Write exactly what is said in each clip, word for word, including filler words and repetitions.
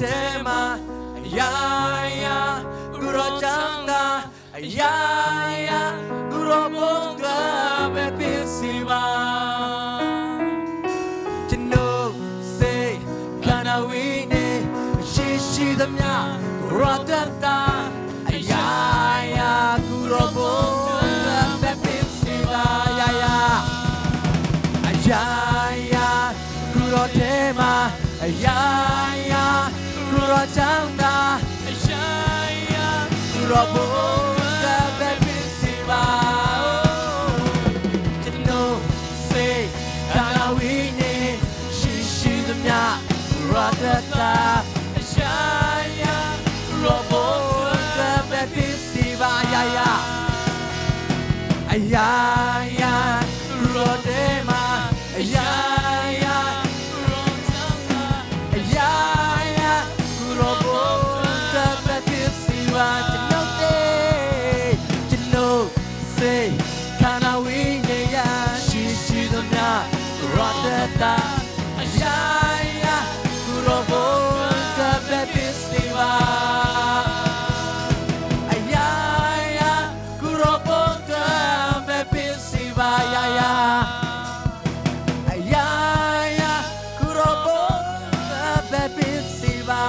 ထဲမှာ အရာရာ ကိုယ်တော်ကြောင့်သာ အရာရာ ကိုယ်တော်ပုံကပဲဖြစ်စေပါ ကျွန်ုပ်စိတ် ခန္ဓာဝိညာဉ် ရှိရှိသမျှ ကိုယ်တော်သက်သာ အရာရာ ကိုယ်တော်ပုံကပဲဖြစ်စေပါ အရာရာ အရာရာ ကိုယ်တော်ထဲမှာ အရာရာ ကိုယ်တော်ကြောင့်သာ အရာရာ ကိုယ်တော်ပုံကပဲဖြစ်စေပါ ကျွန်ုပ်စိတ် ခန္ဓာဝိညာဉ် ရှိရှိသမျှ ကိုယ်တော်သက်သာ အရာရာ ကိုယ်တော်ပုံကပဲဖြစ်စေပါ အရာရာ အရာရာ ကိုယ်တော်ထဲမှာ အရာရာ ကိုယ်တော်ကြောင့်သာ အရာရာ ကိုယ်တော်ပုံကပဲဖြစ်စေပါ ကျွန်ုပ်စိတ် ကျွန်ုပ်စိတ် ခန္ဓာဝိညာဉ် ရှိရှိသမျှ ကိုယ်တော်သက်သာ အရာရာ ကိုယ်တော်ပုံကပဲဖြစ်စေပါ အရာရာ ကိုယ်တော်ပုံကပဲဖြစ်စေပါ အရာရာ အရာရာ ကိုယ်တော်ပုံကပဲဖြစ်စေပါ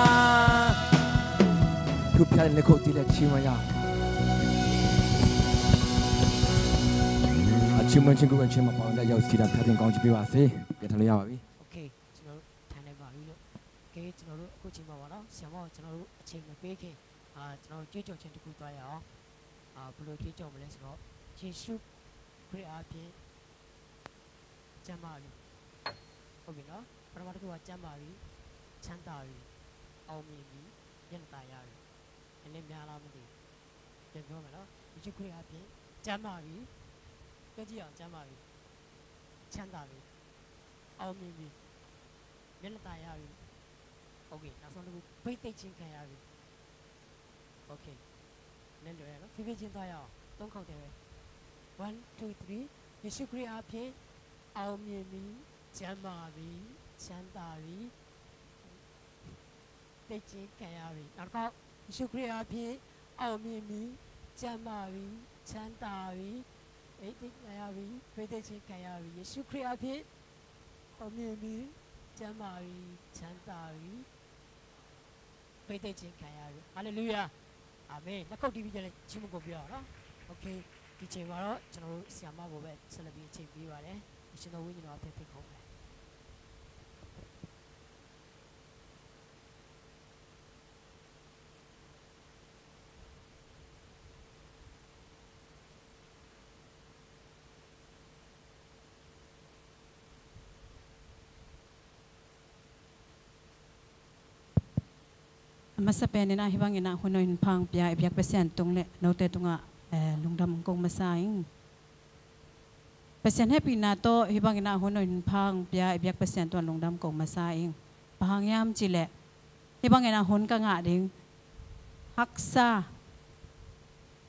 ထူပ်ဖျားတဲ့ လက်ခုပ်တီး လက်ချီးမွမ်းရအောင်။ အချီးမွမ်းခြင်း ကိုယ်တော်ချီးမွမ်းပါဝင်တဲ့ ရောက်စီတာ ဖျားတင်ကောင်းချီးပေးပါစေ။ ပြန်ထိုင်လို့ရပါပြီ။ Okay, ကျွန်တော်တို့ထိုင်နိုင်ပါပြီလို့။ Okay, ကျွန်တော်တို့အခုချိန်မှာပေါ့နော် ဆရာမက ကျွန်တော်တို့အချိန်မပေးခင် အာကျွန်တော်တို့ကြွေးကြော်ခြင်းတစ်ခုသွားရအောင်။ အာဘယ်လိုကြွေးကြော်မလဲဆိုတော့ ယေရှုခရစ်အားဖြင့် ကျန်းမာပြီ။ ဟုတ်ပြီနော်။ ပထမတစ်ခုက ကျန်းမာပြီ။ ချမ်းသာပြီ။ အောင်မြင်ပြီ။ မျက်နှာသာရပြီ။ နည်းနည်းများလားမသိဘူး။ ပြန်ပြောမယ်နော်။ ယေရှုခရစ်အားဖြင့် ကျန်းမာပြီ။ ပြောကြည့်အောင်။ ကျန်းမာပြီ။ ချမ်းသာပြီ။ အောင်မြင်ပြီ။ မျက်နှာသာရပြီ။ Okay, နောက်ဆုံးတစ်ခု ဘိသိက်ခြင်းခံရပြီ။ Okay, နည်းနည်းလွယ်တယ်နော်။ ဖြည်းဖြည်းချင်းသွားရအောင်။ သုံးခေါက်တည်းပဲ။ One, two, three. ယေရှုခရစ်အားဖြင့် အောင်မြင်ပြီ။ ကျန်းမာပြီ။ ချမ်းသာပြီ။ သိက်ခြင်းခံရပြီ။ နောက်တစ်ခေါက်။ ယေရှုခရစ်အားဖြင့် အောင်မြင်ပြီ။ ကျန်းမာပြီ။ ချမ်းသာပြီ။ သိက်ခြင်းခံရပြီ။ ဘိသိက်ခြင်းခံရပြီ။ ယေရှုခရစ်အားဖြင့် အောင်မြင်ပြီ။ ကျန်းမာပြီ။ ချမ်းသာပြီ။ ဘိသိက်ခြင်းခံရပြီ။ Hallelujah. Amen. လက်ခုပ်တီးပြီး ပြန်လည်ချီးမွမ်းဂုဏ်ပြုအောင်နော်။ Okay, ဒီချိန်မှာတော့ ကျွန်တော်တို့ဆရာမကိုပဲ ဆက်လက်ပြီး အချိန်ပေးပါတယ်။ ရှင်တော်ဝိညာဉ်တော်အားဖြင့် ဖိတ်ခေါ်ပါတယ်။ အမစပယ်နေနာ ဟိဘင်ငေနာ ဟိုနိဖန်ပြ အပြက်ပစံတုံးလေ note တုံးက အဲ lungdam kong masa ing. Pasian hehpihna tawh hih bangin ah hun uh in phang pia i biak Pasian tungah lungdam ko masa ing. Bang hang hiam cih leh hih bangin ah hun ka ngah ding haksa.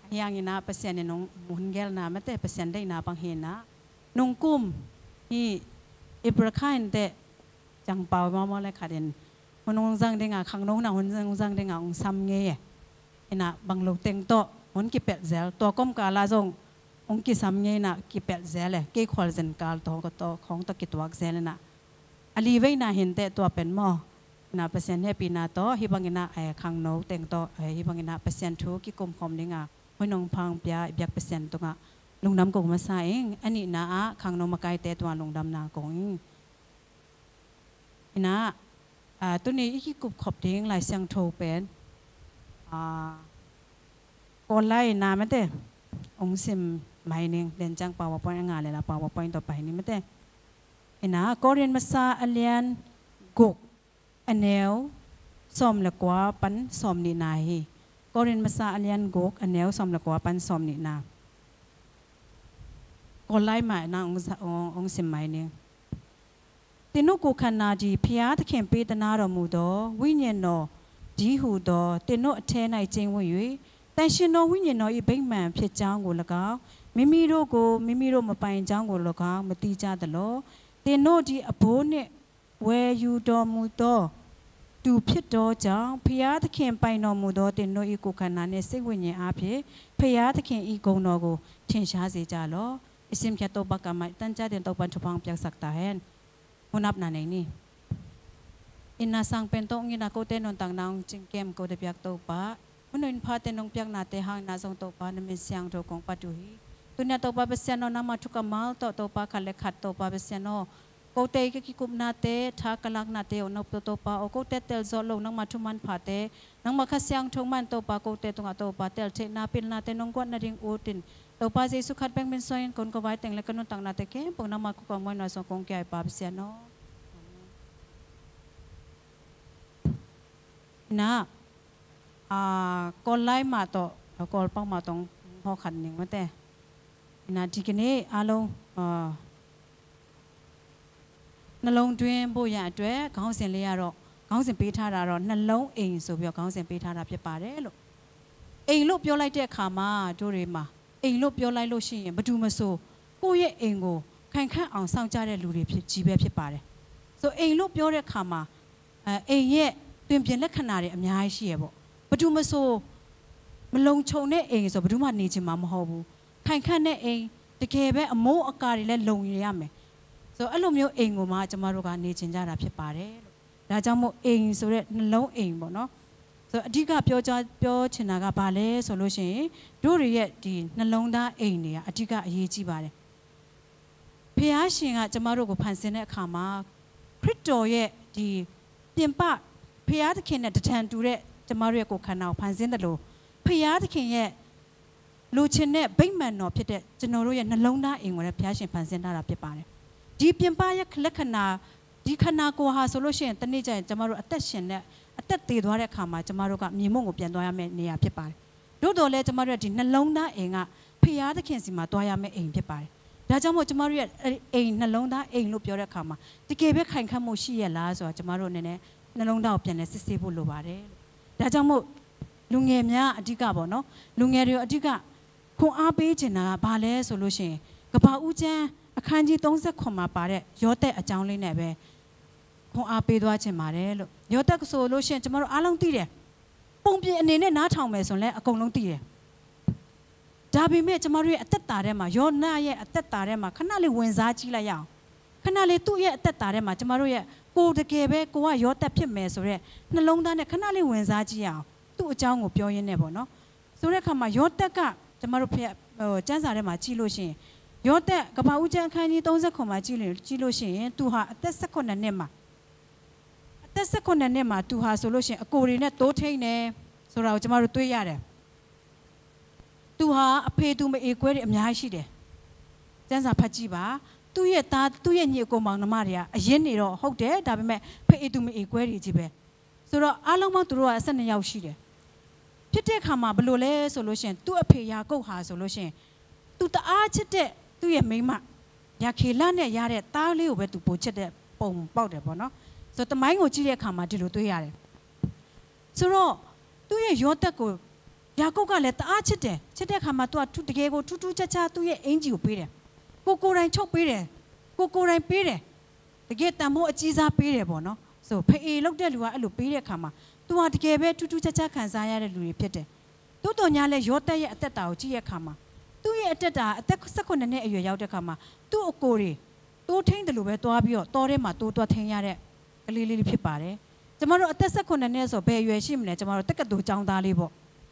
Ahi hangin ah Pasian in hong hun gelna mate, Pasian deihna bang hi-in ah nungkum hih April kha in teh ciangpau mawmaw le khat in hun hong zang dingah, khangno hun ah hun hong zang dingah hong sam ngei e. Inah bang lo teng tawh hun kipelh zel, tua kawmkal ah zong hong kisam ngei inah kipelh zel e. Kei khualzen kal tawh khawng tawh kituak zel inah a li veina hi-in teh tua pen maw. Inah Pasian hehpihna tawh hih bangin ah, eh, khangno teng tawh, eh, hih bangin ah Pasian thu kikum khawm dingah hun hong phang pia i biak Pasian tungah lungdam ko masa ing. A nihna ah khangno makaite tungah lungdamna kong ing. Inah, ah, tuni i kikup khop ding Lai Siangtho pen, ah, Kawl lai-in ah mate hong sim mai ning. Lian ciang PowerPoint a ngah leh la PowerPoint tawh pai ni mate. Inah Korin masa a lian guk a neu sawm le kua pan sawm nihna hi. Korin masa a lian guk a neu sawm le kua pan sawm nihna. Kawl lai mah inah hong, hong, hong sim mai ning. သင်တို့ကိုယ်ခန္ဓာသည် ဘုရားသခင်ပေးသနာတော်မူသော ဝိညာဉ်တော်တည်းဟူသော သင်တို့အထဲ၌ကျိန်းဝပ်၍ သန့်ရှင်းသောဝိညာဉ်တော်၏ဗိမာန်ဖြစ်ကြောင်းကို၎င်း၊ မိမိတို့ကိုမိမိတို့မပိုင်ကြောင်းကို၎င်း မသိကြသလော။ သင်တို့သည်အဘိုးနှင့်ဝယ်ယူတော်မူသော တူဖြစ်သောကြောင့်၊ ဘုရားသခင်ပိုင်တော်မူသောသင်တို့၏ကိုယ်ခန္ဓာနှင့်စိတ်ဝိညာဉ်အားဖြင့် ဘုရားသခင်၏ဂုဏ်တော်ကို ထင်ရှားစေကြလော့။ အရှင်ဘုရားတောပကမ္မတန်ကြတဲ့တောပန်ထူဖောင်းပြောက်စက်တာဟဲ Munap na nei ni. Ina sang pen tawh ngina kote nuntak na ong cingkem kote piak Topa. Munu in phate nong piak nate hang na zong Topa na min siang tho kong patu hi. Tunia Topa Pasian aw, nangma thu kammal tawh Topa khat le khat Topa Pasian aw, kote i ka kikupnate, tha kalaknate aw nop tawh Topa aw, kote telzawh lo nangma thu manphate, nangma Kha Siangtho man Topa kote tungah Topa teltheihna pilnate nong guat nading utin, Topa Jesu khat bek min suangin kon ka vai teng le ka nuntaknate khempeuh nangma khuka muaina suang kong kia i Pa Pasian aw. Amen. Ina, a, Kawl lai mah tawh, a, Kawl pang mah tawh hawk khat ning mate. Ina, ဒီကနေ့ အားလုံး အာ နှလုံးသွင်းဖို့ရန်အတွက် ခေါင်းစဉ်လေးကတော့ ခေါင်းစဉ်ပေးထားတာတော့ နှလုံးအိမ်ဆိုပြီးတော့ ခေါင်းစဉ်ပေးထားတာဖြစ်ပါတယ်လို့။ အိမ်လို့ပြောလိုက်တဲ့အခါမှာ တို့တွေမှာ အိမ်လို့ပြောလိုက်လို့ရှိရင် ဘယ်သူမဆို ကိုယ့်ရဲ့အိမ်ကို ခိုင်ခန့်အောင်စောင့်ကြတဲ့လူတွေဖြစ် ကြီးပဲဖြစ်ပါတယ်။ ဆိုတော့ အိမ်လို့ပြောတဲ့အခါမှာ အဲ အိမ်ရဲ့သွင်ပြင်လက္ခဏာတွေအများကြီးရှိရပေါ့။ ဘယ်သူမဆို မလုံခြုံတဲ့အိမ်ဆို ဘယ်သူမှနေချင်မှာမဟုတ်ဘူး။ ခိုင်ခန့်တဲ့အိမ်၊ တကယ်ပဲအမိုးအကာတွေလည်း လုံနေရမယ်။ ဆိုတော့ အဲ့လိုမျိုးအိမ်ကိုမှ ကျမတို့က နေချင်ကြတာဖြစ်ပါတယ်လို့။ ဒါကြောင့်မို့ အိမ်ဆိုတဲ့ နှလုံးအိမ်ပေါ့နော်။ ဆိုတော့ အဓိကပြောကြား ပြောချင်တာက ဘာလဲဆိုလို့ရှိရင် တို့တွေရဲ့ ဒီနှလုံးသားအိမ်တွေက အဓိကအရေးကြီးပါတယ်။ ဘုရားရှင်က ကျမတို့ကို ဖန်ဆင်းတဲ့အခါမှာ ခရစ်တော်ရဲ့ ဒီပြင်ပ ဘုရားသခင်နဲ့ တထန်တူတဲ့ ကျမတို့ရဲ့ ကိုယ်ခန္ဓာကို ဖန်ဆင်းသလို ဘုရားသခင်ရဲ့ လိုချင်တဲ့ ဗိမာန်တော်ဖြစ်တဲ့ ကျွန်တော်တို့ရဲ့ နှလုံးသားအိမ်ကိုလည်း ဘုရားရှင် ဖန်ဆင်းထားတာ ဖြစ်ပါတယ်။ ဒီပြင်ပရဲ့ လက္ခဏာ၊ ဒီခန္ဓာကိုယ်ဟာဆိုလို့ရှိရင် တနေ့ကျရင် ကျမတို့ အသက်ရှင်တဲ့၊ အသက်သေသွားတဲ့အခါမှာ ကျမတို့က မြေမှုန့်ကို ပြန်သွားရမယ့်နေရာ ဖြစ်ပါတယ်။ သို့သော်လည်း ကျမတို့ရဲ့ ဒီနှလုံးသားအိမ်က ဘုရားသခင်ဆီမှာ သွားရမယ့်အိမ် ဖြစ်ပါတယ်။ ဒါကြောင့်မို့ ကျမတို့ရဲ့ အိမ်၊ နှလုံးသားအိမ်လို့ ပြောတဲ့အခါမှာ တကယ်ပဲ ခိုင်ခန့်မှုရှိရဲ့လားဆိုတာ ကျမတို့အနေနဲ့ နှလုံးသားကို ပြန်လည်စစ်ဆေးဖို့ လိုပါတယ်လို့။ ဒါကြောင့်မို့ လူငယ်များ အဓိကပေါ့နော်၊ လူငယ်တွေကို အဓိက ခွန်အားပေးချင်တာက ဘာလဲဆိုလို့ရှိရင် ကပ္ပဦးကျမ်း အခန်းကြီး သုံးဆယ့်ခုနစ် မှာပါတဲ့ ယောသပ်အကြောင်းလေးနဲ့ပဲ ခွန်အားပေးသွားချင်ပါတယ်လို့။ ယောသပ်ဆိုလို့ရှိရင် ကျမတို့အားလုံးသိတယ်။ ပုံပြင်အနေနဲ့ နားထောင်မယ်ဆိုရင်လည်း အကုန်လုံးသိတယ်။ ဒါပေမဲ့ ကျမတို့ရဲ့ အသက်တာထဲမှာ၊ ယောနရဲ့ အသက်တာထဲမှာ ခဏလေး ဝင်စားကြည့်လိုက်ရအောင်။ ခဏလေး သူ့ရဲ့ အသက်တာထဲမှာ ကျမတို့ရဲ့ ကိုယ်တကယ်ပဲ ကိုယ်က ယောသပ်ဖြစ်မယ်ဆိုတဲ့ နှလုံးသားနဲ့ ခဏလေး ဝင်စားကြည့်ရအောင်။ သူ့အကြောင်းကို ပြောရင်းနဲ့ပေါ့နော်။ ဆိုတဲ့အခါမှာ ယောသပ်က ကျမတို့ဖျက်၊ ဟို၊ ကျမ်းစာထဲမှာ ကြည့်လို့ရှိရင်၊ ယောသပ် ကပ္ပဦးကျမ်း အခန်းကြီး သုံးဆယ့်ခုနစ် မှာ ကြည့်လို့၊ ကြည့်လို့ရှိရင် သူဟာ အသက် ဆယ့်ခုနစ် နှစ်မှာ၊ အသက် ဆယ့်ခုနစ် နှစ်မှာ သူဟာဆိုလို့ရှိရင် အကိုတွေနဲ့ သိုးထိန်းတယ်ဆိုတာကို ကျမတို့ တွေ့ရတယ်။ သူဟာ အဖေသူမအီၣ်ကွဲတွေ အများကြီးရှိတယ်။ ကျမ်းစာဖတ်ကြည့်ပါ။ သူ့ရဲ့သား၊ သူ့ရဲ့ညီအစ်ကိုမောင်နှမတွေက အရင်းတွေတော့ ဟုတ်တယ်။ ဒါပေမဲ့ ဖအီၣ်သူမအီၣ်ကွဲတွေကြီးပဲ။ ဆိုတော့ အားလုံးပေါင်း သူတို့က ဆယ့်နှစ်ယောက်ရှိတယ်။ ဖြစ်တဲ့အခါမှာ ဘယ်လိုလဲဆိုလို့ရှိရင် သူ့အဖေယာကုပ်ဟာဆိုလို့ရှိရင် သူတအားချစ်တဲ့ သူ့ရဲ့မိန်းမ ရာခေလနဲ့ရတဲ့ သားလေးကိုပဲ သူပိုချစ်တဲ့ပုံပေါက်တယ်ပေါ့နော်။ ဆိုတော့ သမိုင်းကိုကြည့်တဲ့အခါမှာ ဒီလိုတွေ့ရတယ်။ ဆိုတော့ သူ့ရဲ့ယောသပ်ကို ယာကုပ်ကလည်း တအားချစ်တယ်။ ချစ်တဲ့အခါမှာ သူက ထူး၊ တကယ်ကို ထူးထူးခြားခြား သူ့ရဲ့အင်္ကျီကိုပေးတယ်။ ကိုယ်ကိုယ်တိုင်ချုပ်ပေးတယ်။ ကိုယ်ကိုယ်တိုင်ပေးတယ်။ တကယ်တန်ဖိုးအကြီးစားပေးတယ်ပေါ့နော်။ ဆိုတော့ ဖအီၣ်လုပ်တဲ့လူက အဲ့လိုပေးတဲ့အခါမှာ သူဟာ တကယ်ပဲ ထူးထူးခြားခြား ခံစားရတဲ့လူတွေဖြစ်တယ်။ သို့သော်ငြားလည်း ယောသပ်ရဲ့အသက်တာကိုကြည့်တဲ့အခါမှာ သူ့ရဲ့အသက်တာ အသက် ဆယ့်ခုနစ် နှစ်အရွယ်ရောက်တဲ့အခါမှာ သူ့အကိုတွေ သိုးထိန်းသလိုပဲ သွားပြီးတော့ တောထဲမှာ သိုးသွားထိန်းရတဲ့ကလေးလေး ဖြစ်ပါတယ်။ ကျမတို့ အသက် ဆယ့်ခုနစ် နှစ်ဆို ဘယ်အရွယ်ရှိမလဲ။ ကျမတို့ တက္ကသိုလ်ကျောင်းသားလေးပေါ့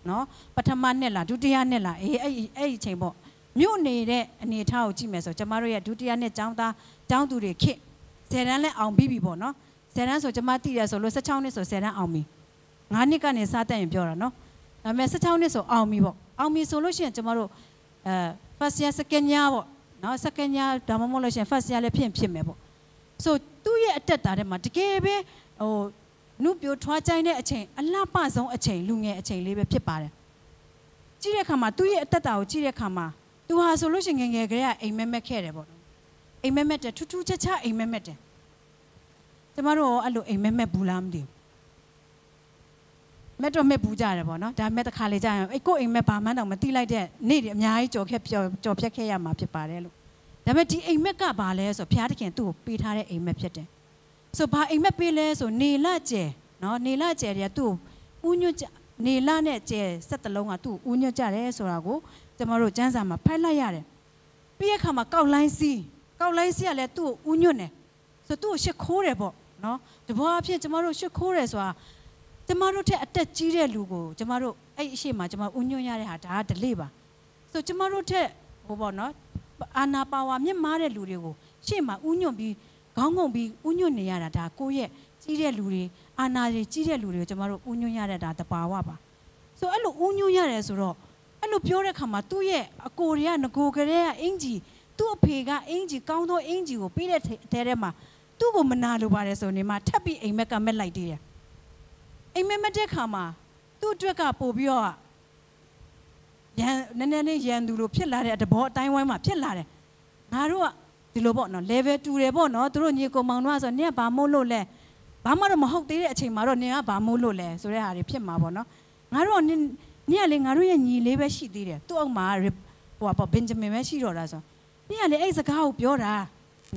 နော်။ ပထမနှစ်လား၊ ဒုတိယနှစ်လား၊ အေး၊ အဲ့၊ အဲ့အချိန်ပေါ့။ မြို့နေတဲ့အနေအထားကို ကြည့်မယ်ဆို ကျမတို့ရဲ့ ဒုတိယနှစ်ကျောင်းသား၊ ကျောင်းသူတွေခေတ်၊ ဆယ်တန်းလည်း အောင်ပြီးပြီပေါ့နော်။ ဆယ်တန်းဆို ကျမသိတယ်ဆိုလို့ ဆယ့်ခြောက်နှစ်ဆို ဆယ်တန်းအောင်ပြီ။ ငါးနှစ်ကနေ စတက်ရင် ပြောတာနော်။ ဒါပေမဲ့ ဆယ့်ခြောက်နှစ်ဆို အောင်ပြီပေါ့။ အောင်ပြီဆိုလို့ရှိရင် ကျမတို့ အဲ၊ first year၊ second year ပေါ့နော်။ second year ဒါမှမဟုတ်လို့ရှိရင် first year လည်း ဖြစ်ရင်ဖြစ်မယ်ပေါ့။ ဆိုတော့ သူ့ရဲ့အသက်တာထဲမှာ တကယ်ပဲ ဟို၊ နုပျိုထွါကြိုက်တဲ့အချိန်၊ အလှပဆုံးအချိန်၊ လူငယ်အချိန်လေးပဲ ဖြစ်ပါတယ်။ ကြည့်တဲ့အခါမှာ သူ့ရဲ့အသက်တာကို ကြည့်တဲ့အခါမှာ သူဟာဆိုလို့ရှိရင် ငယ်ငယ်ကတည်းက အိပ်မက်မက်ခဲ့တယ်ပေါ့နော်။ အိပ်မက်မက်တယ်။ ထူးထူးခြားခြား အိပ်မက်မက်တယ်။ ကျမတို့ရော အဲ့လို အိပ်မက်မက်ဘူးလား မသိဘူး။ မက်တော့မက်ဘူးကြတယ်ပေါ့နော်။ ဒါပေမဲ့ တခါလေကျရင် အဲ့၊ ကိုယ့်အိပ်မက်ဘာမှန်းတောင် မသိလိုက်တဲ့နေ့တွေ အများကြီးကျော်ခဲ့၊ ကျော်၊ ကျော်ဖြတ်ခဲ့ရမှာ ဖြစ်ပါတယ်လို့။ ဒါပေမဲ့ ဒီအိပ်မက်က ဘာလဲဆို ဘုရားသခင် သူ့ကိုပေးထားတဲ့ အိပ်မက်ဖြစ်တယ်။ ဆိုတော့ ဘာအိပ်မက်ပေးလဲဆို နေလကြယ်၊ နော်။ နေလအကျယ်တွေကသူ့ကိုဦးညွတ်ကြ၊ နေလနဲ့ကြယ်ဆက်တစ်လုံးကသူ့ကိုဦးညွတ်ကြတယ်ဆိုတာကိုကျွန်တော်တို့ကျမ်းစာမှာဖတ်လိုက်ရတယ်။ ပြီးတဲ့အခါမှာကောက်လိုင်းစီး၊ ကောက်လိုင်းစီးကလည်းသူ့ကိုဦးညွတ်တယ်ဆိုတော့ သူ့ကိုရှိခိုးတယ်ပေါ့နော်။ တဘောအဖြစ်ကျွန်တော်တို့ရှိခိုးတယ်ဆိုတာ ကျွန်တော်တို့ထက်အသက်ကြီးတဲ့လူကိုကျွန်တော်တို့အဲ့အရှိမကျွန်တော်ဦးညွတ်ရတဲ့ဟာဒါကတလေပါ။ ဆိုတော့ကျွန်တော်တို့ထက်ဟိုပေါ့နော်၊ အာဏာပါဝါမြင့်မားတဲ့လူတွေကိုရှေ့မှာဦးညွတ်ပြီးခေါင်းငုံပြီးဦးညွတ်နေရတာ၊ ဒါကိုယ့်ရဲ့ကြီးတဲ့လူတွေ၊ အာဏာတွေကြီးတဲ့လူတွေကိုကျွန်တော်တို့ဦးညွတ်ရတဲ့ဒါတပါဝါပါ။ ဆိုတော့အဲ့လိုဦးညွတ်ရတယ်ဆိုတော့အဲ့လိုပြောတဲ့အခါမှာသူ့ရဲ့အကိုတွေကငကိုကလေးကအင်္ကျီ၊ သူ့အဖေကအင်္ကျီ၊ ကောင်းသောအင်္ကျီကိုပေးတဲ့အထဲထဲမှာသူ့ကိုမနာလိုပါတယ်ဆိုနေမှထပ်ပြီးအိမ်မက်ကမက်လိုက်သေးတယ်။ အိမ်မက်မက်တဲ့အခါမှာသူ့အတွက်ကပိုပြီးတော့ရန်နည်းနည်းလေးရန်သူလိုဖြစ်လာတဲ့အတဘောအတိုင်းဝိုင်းမှာဖြစ်လာတယ်။ ငါတို့ကဒီလိုပေါ့နော်၊ level တူတယ်ပေါ့နော်။ သူတို့ညီကိုမောင်နှမဆိုနင်ကဘာမို့လို့လဲ၊ ဘာမှတော့မဟုတ်သေးတဲ့အချိန်မှာတော့နင်ကဘာမို့လို့လဲဆိုတဲ့ဟာတွေဖြစ်မှာပေါ့နော်။ ငါတို့ကနင်၊ နင်ကလေငါတို့ရဲ့ညီလေးပဲရှိသေးတယ်။ သူ့အောက်မှာဟိုဟာပေါ့ Benjamin ပဲရှိတော့တာဆို၊ နင်ကလေအဲ့စကားကိုပြောတာ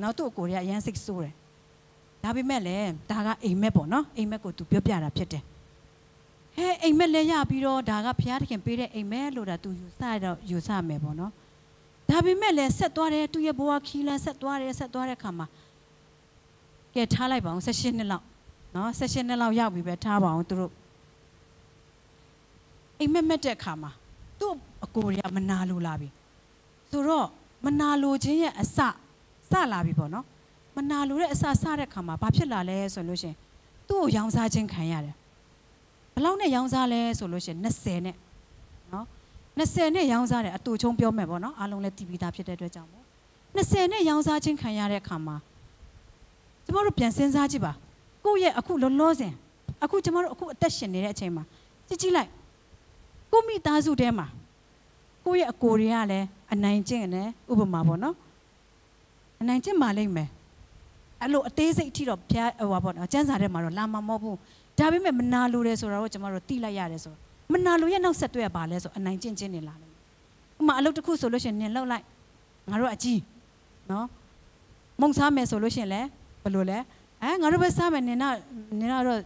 နော်။ သူ့အကိုတွေကရမ်းစိတ်ဆိုးတယ်။ ဒါပေမဲ့လည်းဒါကအိမ်မက်ပေါ့နော်။ အိမ်မက်ကိုသူပြောပြတာဖြစ်တယ်။ ဟဲအိမ်မက်လဲရပြီးတော့ဒါကဘုရားသခင်ပေးတဲ့အိမ်မက်လို့ဒါသူယူဆတော့ယူဆမယ်ပေါ့နော်။ ဒါပေမဲ့လည်းဆက်သွားတယ်။ သူ့ရဲ့ဘဝခီးလန်းဆက်သွားတယ်။ ဆက်သွားတဲ့အခါမှာကဲထားလိုက်ပါအောင်၊ ဆယ့်ရှစ်နှစ်လောက်နော်၊ ဆယ့်ရှစ်နှစ်လောက်ရောက်ပြီပဲထားပါအောင်။ သူတို့အိမ်မက်မက်တဲ့အခါမှာသူ့အကိုတွေကမနာလိုလာပြီ။ ဆိုတော့မနာလိုခြင်းရဲ့အစစလာပြီပေါ့နော်။ မနာလိုတဲ့အစစတဲ့အခါမှာဘာဖြစ်လာလဲဆိုလို့ရှိရင်သူ့ကိုရောင်းစားခြင်းခံရတယ်။ ဘယ်လောက်နဲ့ရောင်းစားလဲဆိုလို့ရှိရင်နှစ်ဆယ်နဲ့နော်၊ နှစ်ဆယ်နဲ့ရောင်းစားတယ်။ အတိုချုံးပြောမယ်ပေါ့နော်။ အားလုံးလည်းသိပြီးသားဖြစ်တဲ့အတွက်ကြောင့်မို့နှစ်ဆယ်နဲ့ရောင်းစားခြင်းခံရတဲ့အခါမှာကျွန်တော်တို့ပြန်စဉ်းစားကြည့်ပါ။ ကိုယ့်ရဲ့အခုလောလောဆယ်အခုကျွန်တော်တို့အခုအသက်ရှင်နေတဲ့အချိန်မှာကြည့်ကြည့်လိုက်၊ ကိုယ့်မိသားစုထဲမှာကိုယ့်ရဲ့အကိုတွေကလည်းအနိုင်ကျင့်တယ်၊ ဥပမာပေါ့နော်။ အနိုင်ကျင့်ပါလိမ့်မယ်။ အဲ့လိုအသေးစိတ်အထိတော့ဘုရားဟိုဟာပေါ့နော်၊ ကျမ်းစာထဲမှာတော့လာမှာမဟုတ်ဘူး။ ဒါပေမဲ့မနာလိုတယ်ဆိုတာကိုကျွန်တော်တို့သိလိုက်ရတယ်ဆိုတော့မနာလိုရဲ့နောက်ဆက်တွဲကဘာလဲဆိုတော့အနိုင်ကျင့်ခြင်းနေလာလိမ့်မယ်။ ဥပမာအလုပ်တစ်ခုဆိုလို့ရှိရင်နင်လုပ်လိုက်၊ ငါတို့ကအကြီးနော်။ မုန့်စားမယ်ဆိုလို့ရှိရင်လည်းဘယ်လိုလဲ၊ အဲငါတို့ပဲစားမယ်၊ နင်ကနင်ကတော့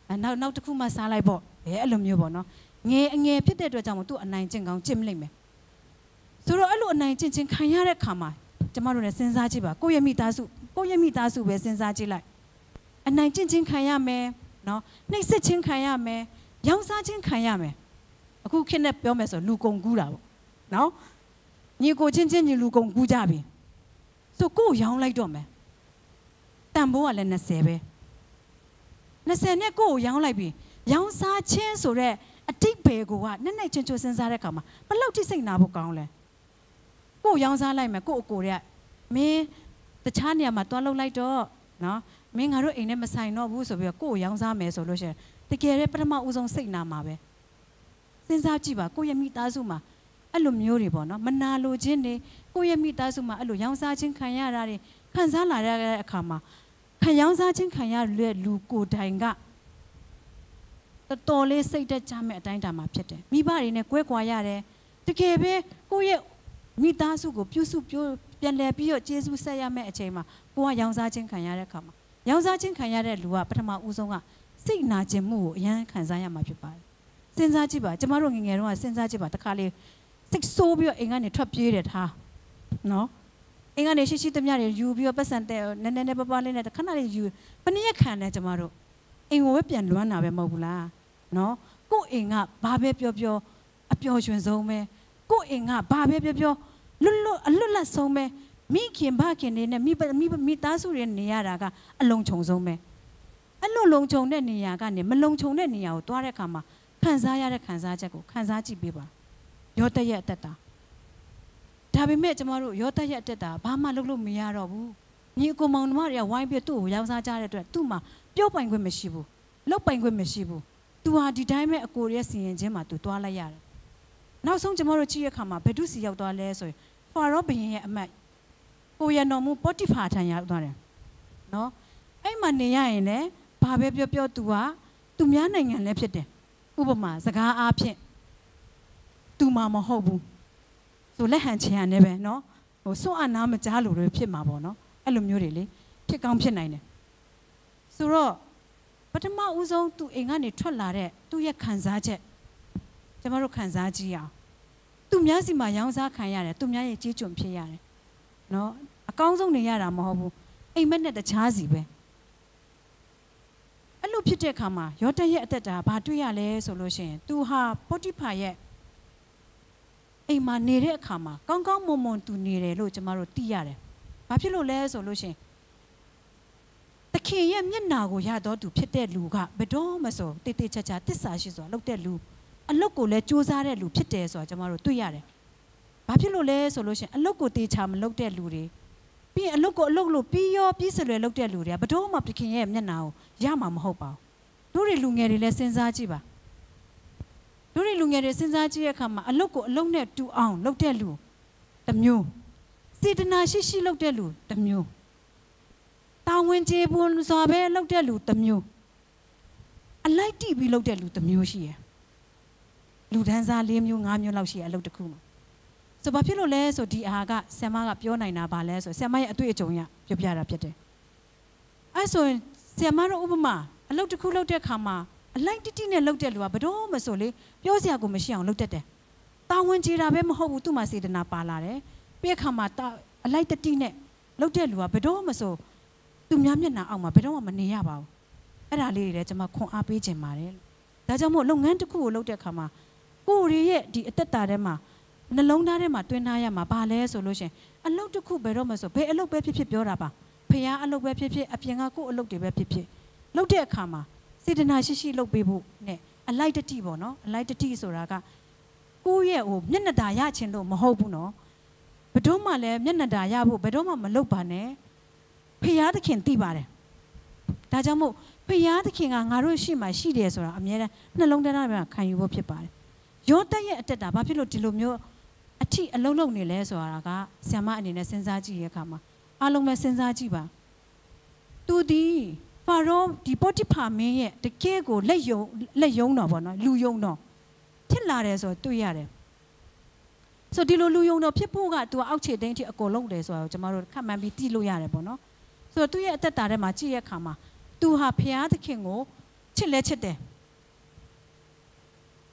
အဲနောက်နောက်တစ်ခုမှစားလိုက်ပေါ့။ အဲအဲ့လိုမျိုးပေါ့နော်။ ငယ်အငယ်ဖြစ်တဲ့အတွက်ကြောင့်မို့သူ့အနိုင်ကျင့်ကောင်းကျင့်လိမ့်မယ်။ ဆိုတော့အဲ့လိုအနိုင်ကျင့်ခြင်းခံရတဲ့အခါမှာကျွန်မတို့လည်းစဉ်းစားကြည့်ပါ။ ကိုယ့်ရဲ့မိသားစုကိုယ့်ရဲ့မိသားစုပဲစဉ်းစားကြည့်လိုက်။ အနိုင်ကျင့်ခြင်းခံရမယ်နော်။ နှိပ်စက်ခြင်းခံရမယ်။ ရောင်းစားခြင်းခံရမယ်။ အခုခေတ်နဲ့ပြောမယ်ဆိုလူကုန်ကူးတာပေါ့နော်။ ညီကိုချင်းချင်းညီလူကုန်ကူးကြပြီ။ ဆိုကိုယ့်ကိုရောင်းလိုက်တော့မယ်။ တန်ဖိုးကလည်းနှစ်ဆယ်ပဲ။ နှစ်ဆယ်နဲ့ကိုယ့်ကိုရောင်းလိုက်ပြီ။ ရောင်းစားခြင်းဆိုတဲ့အဓိပ္ပာယ်ကိုကနက်နက်ချင်းချင်းစဉ်းစားတဲ့အခါမှာဘယ်လောက်ထိစိတ်နာဖို့ကောင်းလဲ။ ကိုယ့်ကိုရောင်းစားလိုက်မယ်။ ကိုယ့်အကိုတွေကမင်းတခြားနေရာမှာသွားလုပ်လိုက်တော့နော်၊ မင်းငါတို့အိမ်နဲ့မဆိုင်တော့ဘူးဆိုပြီးတော့ကိုယ့်ကိုရောင်းစားမယ်ဆိုလို့ရှိရင်တကယ်တည်းပထမဦးဆုံးစိတ်နာမှာပဲ။ စဉ်းစားကြည့်ပါ။ ကိုယ့်ရဲ့မိသားစုမှာအဲ့လိုမျိုးတွေပေါ့နော်၊ မနာလိုခြင်းတွေ၊ ကိုယ့်ရဲ့မိသားစုမှာအဲ့လိုရောင်းစားခြင်းခံရတာတွေခံစားလာရတဲ့အခါမှာခံရောင်းစားခြင်းခံရတဲ့လူကိုယ်တိုင်ကတော်တော်လေးစိတ်ဓာတ်ကျမဲ့အတိုင်းအတာမှာဖြစ်တယ်။ မိဘတွေနဲ့ကွဲကွာရတယ်။ တကယ်ပဲကိုယ့်ရဲ့မိသားစုကိုပြုစုပြောပြန်လည်ပြီးတော့ကျေးဇူးဆက်ရမယ့်အချိန်မှာကိုကရောင်းစားခြင်းခံရတဲ့အခါမှာရောင်းစားခြင်းခံရတဲ့လူကပထမဦးဆုံးကစိတ်နာကျင်မှုကိုအရမ်းခံစားရမှာဖြစ်ပါတယ်။ စဉ်းစားကြည့်ပါ။ ကျမတို့ငယ်ငယ်တုန်းကစဉ်းစားကြည့်ပါ။ တစ်ခါလေစိတ်ဆိုးပြီးတော့အိမ်ကနေထွက်ပြေးတယ်ထားနော်။ အိမ်ကနေရှိရှိသမျှတွေယူပြီးတော့ပတ်စံတဲနည်းနည်းနဲ့ပပလေးနဲ့တစ်ခါနည်းလေးယူဘယ်နှစ်ရက်ခံလဲကျမတို့အိမ်ကိုပဲပြန်လွမ်းတာပဲမဟုတ်ဘူးလားနော်။ ကိုယ့်အိမ်ကဘာပဲပြောပြောအပျော်ရွှင်ဆုံးပဲ။ ကိုယ့်အိမ်ကဘာပဲပြောပြောလွတ်လွတ်အလွတ်လပ်ဆုံးပဲ။ မိခင်ဖခင်တွေနဲ့မိမိမိသားစုတွေနေရတာကအလုံခြုံဆုံးပဲ။ အဲ့လိုလုံခြုံတဲ့နေရာကနေမလုံခြုံတဲ့နေရာကိုသွားတဲ့အခါမှာခံစားရတဲ့ခံစားချက်ကိုခံစားကြည့်ပေးပါ။ယောသပ်ရဲ့အသက်တာဒါပေမဲ့ကျမတို့ယောသပ်ရဲ့အသက်တာဘာမှလုပ်လို့မရတော့ဘူး။ညီအကိုမောင်နှမတွေကဝိုင်းပြီးသူ့ကိုရောင်းစားကြတဲ့အတွက်သူ့မှာပြောပိုင်ခွင့်မရှိဘူး။လုပ်ပိုင်ခွင့်မရှိဘူး။သူဟာဒီတိုင်းပဲအကိုရဲ့စီရင်ခြင်းမှာသူသွားလိုက်ရတယ်။နောက်ဆုံးကျမတို့ကြည့်တဲ့အခါမှာဘယ်သူဆီရောက်သွားလဲဆိုရင်ဖာရောဘုရင်ရဲ့အမတ်ကိုရန်တော်မူပေါတိဖာထံရောက်သွားတယ်နော်။အဲ့မှာနေရရင်လည်းဘာပဲပြောပြောသူကသူများနိုင်ငံလည်းဖြစ်တယ်။ဥပမာစကားအားဖြင့်သူမှာမဟုတ်ဘူးဆိုလက်ဟန်ချင်ရနေပဲနော်။ဟိုစွန့်အပ်နာမကြားလို့တွေဖြစ်မှာပေါ့နော်။အဲ့လိုမျိုးတွေလေဖြစ်ကောင်းဖြစ်နိုင်တယ်။ဆိုတော့ ပထမဦးဆုံး သူ့အိမ်ကနေထွက်လာတဲ့ သူ့ရဲ့ခံစားချက် ကျွန်တော်တို့ခံစားကြည့်ရအောင်။ သူများဆီမှာရောင်းစားခံရတယ်။ သူများရဲ့ကျေးကျွန်ဖြစ်ရတယ်နော်။ အကောင်းဆုံးနေရတာမဟုတ်ဘူး။ အိမ်မက်နဲ့တခြားစီပဲ။ အဲ့လိုဖြစ်တဲ့အခါမှာ ယောသပ်ရဲ့အသက်တာဘာတွေ့ရလဲဆိုလို့ရှိရင် သူဟာ ပေါတိဖာရဲ့အိမ်မှာနေတဲ့အခါမှာ ကောင်းကောင်းမွန်မွန်သူနေတယ်လို့ ကျွန်တော်တို့သိရတယ်။ ဘာဖြစ်လို့လဲဆိုလို့ရှိရင် သခင်ရဲ့မျက်နှာကိုရသောသူဖြစ်တဲ့လူက ဘယ်တော့မဆို သေသေချာချာ သစ္စာရှိစွာလုပ်တဲ့လူ၊ အလုပ်ကိုလည်းကြိုးစားတဲ့လူဖြစ်တယ်ဆိုတာ ကျွန်တော်တို့တွေ့ရတယ်။ ဘာဖြစ်လို့လဲဆိုလို့ရှိရင် အလုပ်ကိုသေချာမလုပ်တဲ့လူတွေ၊ ပြီးရင် အလုပ်ကိုအလုပ်လို့ ပြီးရောပြီးစလွယ်လုပ်တဲ့လူတွေက ဘယ်တော့မှ သခင်ရဲ့မျက်နှာကိုရမှာမဟုတ်ပါဘူး။ တို့တွေလူငယ်တွေလည်း စဉ်းစားကြည့်ပါ။ တို့တွေလူငယ်တွေ စဉ်းစားကြည့်တဲ့အခါမှာ အလုပ်ကိုအလုပ်နဲ့တူအောင်လုပ်တဲ့လူတစ်မျိုး၊ စေတနာရှိရှိလုပ်တဲ့လူတစ်မျိုး၊ တာဝန်ကျေပွန်စွာပဲလုပ်တဲ့လူတစ်မျိုး၊ အလိုက်တိပြီးလုပ်တဲ့လူတစ်မျိုးရှိရယ်။ လူတန်းစားလေးမျိုးငါးမျိုးလောက်ရှိရယ် အလုပ်တစ်ခုမှာ။ ဆိုတော့ ဘာဖြစ်လို့လဲဆိုတော့ ဒီအဟာက ဆရာမကပြောနိုင်တာဘာလဲဆိုတော့ ဆရာမရဲ့အတွေ့အကြုံအရပြောပြတာဖြစ်တယ်။ အဲဆိုရင် ဆရာမတို့ဥပမာ အလုပ်တစ်ခုလုပ်တဲ့အခါမှာ အလိုက်တိတိနဲ့လုပ်တဲ့လူက ဘယ်တော့မဆိုလေ ပြောစရာကိုမရှိအောင်လုပ်တတ်တယ်။ တာဝန်ကျေတာပဲမဟုတ်ဘူး သူ့မှာစေတနာပါလာတယ်။ ပြီးတဲ့အခါမှာ တာ-အလိုက်တတိနဲ့လုပ်တဲ့လူက ဘယ်တော့မဆို သူများမျက်နှာအောက်မှာ ဘယ်တော့မှမနေရပါဘူး။ အဲ့ဒါလေးတွေလည်း ကျွန်မခွန်အားပေးချင်ပါတယ်။ ဒါကြောင့်မို့ လုပ်ငန်းတစ်ခုကိုလုပ်တဲ့အခါမှာ ကိုယ်တွေရဲ့ဒီအသက်တာထဲမှာ နှလုံးသားထဲမှာ သွင်းထားရမှာ ဘာလဲဆိုလို့ရှိရင် အလုပ်တစ်ခု ဘယ်တော့မဆို ဘယ်အလုပ်ပဲဖြစ်ဖြစ် ပြောတာပါ။ ဖခင်အလုပ်ပဲဖြစ်ဖြစ်၊ အပြင်ကကိုယ့်အလုပ်တွေပဲဖြစ်ဖြစ် လုပ်တဲ့အခါမှာ စေတနာရှိရှိလုပ်ပေးဖို့နဲ့ အလိုက်တတိပေါ့နော်။ အလိုက်တတိဆိုတာက ကိုယ့်ရဲ့ဟိုမျက်နှာသာရချင်လို့မဟုတ်ဘူးနော်။ ဘယ်တော့မှလည်းမျက်နှာသာရဖို့ ဘယ်တော့မှမလုပ်ပါနဲ့။ ဖခင်သခင်သိပါတယ်။ ဒါကြောင့်မို့ ဖခင်သခင်က ငါတို့ရှေ့မှာရှိတယ်ဆိုတာ အမြဲတမ်းနှလုံးသားထဲမှာ ခံယူဖို့ဖြစ်ပါတယ်။ ယောသပ်ရဲ့အသက်တာ ဘာဖြစ်လို့ဒီလိုမျိုး အထီးအလုပ်လုပ်နေလဲဆိုတာက ဆရာမအနေနဲ့ စဉ်းစားကြည့်တဲ့အခါမှာ အားလုံးပဲ စဉ်းစားကြည့်ပါ။ သူသည် ဖာရော ဒီ ပေါတိဖာမင်းရဲ့ တကယ့်ကို လက်ရုံ၊ လက်ရုံးတော်ပေါ့နော်၊ လူယုံတော် ဖြစ်လာတယ်ဆိုတာ တွေ့ရတယ်။ ဆိုတော့ ဒီလိုလူယုံတော်ဖြစ်ဖို့က သူက အောက်ခြေသိမ်းထိ အကုန်လုပ်တယ်ဆိုတာကို ကျွန်မတို့ ခန့်မှန်းပြီး သိလို့ရတယ်ပေါ့နော်။ ဆိုတော့ သူ့ရဲ့အသက်တာထဲမှာ ကြည့်တဲ့အခါမှာ သူဟာ ဘုရားသခင်ကို ချစ်လဲချစ်တယ်။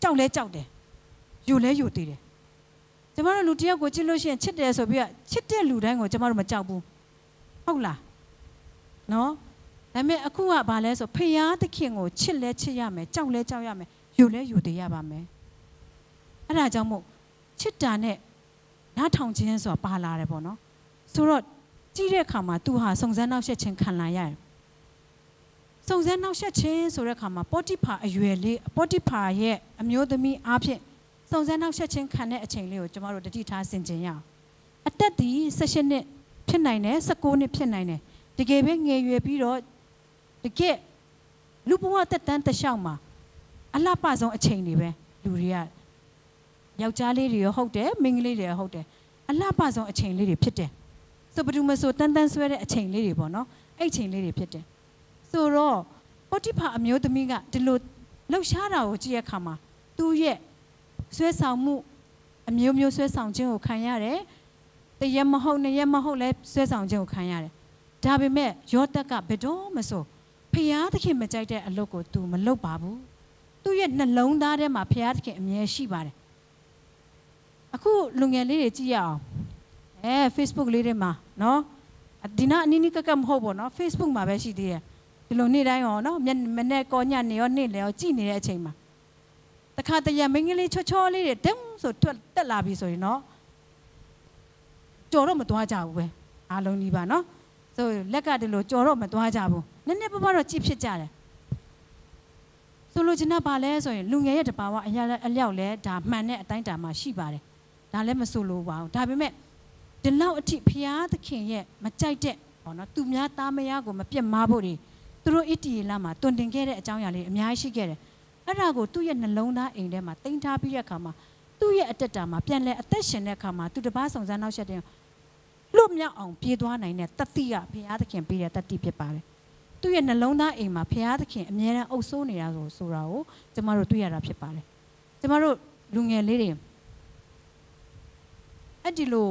ကြောက်လဲကြောက်တယ်။ ယုံလဲယုံသေးတယ်။ ကျွန်မတို့ လူတစ်ယောက်ကို ကြည့်လို့ရှိရင် ချစ်တယ်ဆိုပြီးတော့ ချစ်တဲ့လူတိုင်းကို ကျွန်မတို့ မကြောက်ဘူး။ ဟုတ်လားနော်။ ဒါပေမဲ့ အခုက ဘာလဲဆို ဘုရားသခင်ကို ချစ်လဲချစ်ရမယ်။ ကြောက်လဲကြောက်ရမယ်။ ယုံလဲယုံသေးရပါမယ်။ အဲ့ဒါကြောင့်မို့ ချစ်တာနဲ့ နားထောင်ခြင်းဆိုတာ ပါလာတယ်ပေါ့နော်။ ဆိုတော့ ကြည့်တဲ့အခါမှာ သူဟာ စုံစမ်းနှောင့်ယှက်ခြင်း ခံလာရတယ်။ စုံစမ်းနှောင့်ယှက်ခြင်းဆိုတဲ့အခါမှာ ပေါတိဖာအရွယ်လေး၊ ပေါတိဖာရဲ့အမျိုးသမီးအားဖြင့် စုံစမ်းနှောင့်ယှက်ခြင်းခံတဲ့အချိန်လေးကို ကျွန်မတို့ သတိထားဆင်ခြင်ရအောင်။ အသက်သည် ဆယ့်ရှစ်နှစ် ဖြစ်နိုင်တယ်၊ ဆယ့်ကိုးနှစ် ဖြစ်နိုင်တယ်။ တကယ်ပဲ ငယ်ရွယ်ပြီးတော့ တကယ်လူဘဝသက်တမ်းတလျှောက်မှာ အလှပဆုံးအချိန်တွေပဲ။ လူတွေက ယောက်ျားလေးတွေရောဟုတ်တယ်၊ မိန်းကလေးတွေရောဟုတ်တယ်၊ အလှပဆုံးအချိန်လေးတွေဖြစ်တယ်။ ဆိုတော့ ဘယ်သူမဆို သန်းသန်းစွဲတဲ့အချိန်လေးတွေပေါ့နော်။ အဲ့အချိန်လေးတွေဖြစ်တယ်။ ဆိုတော့ ပေါတိဖာအမျိုးသမီးက ဒီလိုလှုပ်ရှားတာကို ကြည့်တဲ့အခါမှာ သူ့ရဲ့စွဲဆောင်မှုအမျိုးမျိုး စွဲဆောင်ခြင်းကို ခံရတယ်။ တစ်ရက်မဟုတ် နှစ်ရက်မဟုတ်လည်း စွဲဆောင်ခြင်းကို ခံရတယ်။ ဒါပေမဲ့ ယောသပ်က ဘယ်တော့မဆို ဘုရားသခင်မကြိုက်တဲ့အလုပ်ကို သူမလုပ်ပါဘူး။ သူ့ရဲ့နှလုံးသားထဲမှာ ဘုရားသခင်အမြဲရှိပါတယ်။ အခုလူငယ်လေးတွေ ကြည့်ရအောင်။ အဲ၊ Facebook လေးတွေမှာနော်။ ဒီနား အနီးနီးကပ်ကပ်မဟုတ်ပေါ့နော်။ Facebook မှာပဲရှိသေးတယ်။ ဒီလိုနေ့တိုင်းရောနော်။ မျက်- မနက်ကောညနေရော နေ့လယ်ရော ကြည့်နေတဲ့အချိန်မှာ တခါတရံ မိန်းကလေးချောချောလေးတွေ တုံးဆို ထွက်- တက်လာပြီဆိုရင်နော် ကျော်တော့မသွားကြဘူးပဲ။ အားလုံးနီးပါးနော်။ ဆို လက်ကဒီလို ကျော်တော့မသွားကြဘူး။ နည်းနည်းပါးပါးတော့ ကြည့်ဖြစ်ကြတယ်။ ဆိုလိုချင်တာ ဘာလဲဆိုရင် လူငယ်ရဲ့တဘာဝအရ- အလျောက်လဲ ဒါမှန်တဲ့အတိုင်း ဒါမှရှိပါတယ်။ ဒါလည်း မဆိုလိုပါဘူး။ ဒါပေမဲ့ ဒီလောက်အထိ ဘုရားသခင်ရဲ့မကြိုက်တဲ့ပေါ့နော်၊ သူများသားမယားကို မပြစ်မှားဖို့တွေ သူတို့ အီသရေလမှာ သွန်သင်ခဲ့တဲ့အကြောင်းအရာလေး အများကြီးရှိခဲ့တယ်။ အဲ့ဒါကို သူ့ရဲ့နှလုံးသားအိမ်ထဲမှာ သိမ်းထားပြီးတဲ့အခါမှာ သူ့ရဲ့အသက်တာမှာ ပြန်လည်အသက်ရှင်တဲ့အခါမှာ သူတစ်ပါး စုံစမ်းနှောင့်ယှက်ခြင်း လွတ်မြောက်အောင် ပြေးသွားနိုင်တဲ့သတိက ဘုရားသခင်ပေးတဲ့သတိ ဖြစ်ပါတယ်။ သူ့ရဲ့နှလုံးသားအိမ်မှာ ဘုရားသခင် အမြဲတမ်းအုပ်စိုးနေတာကို ဆိုတာကို ကျမတို့ တွေ့ရတာဖြစ်ပါတယ်။ ကျမတို့လူငယ်လေးတွေ အဲ့ဒီလို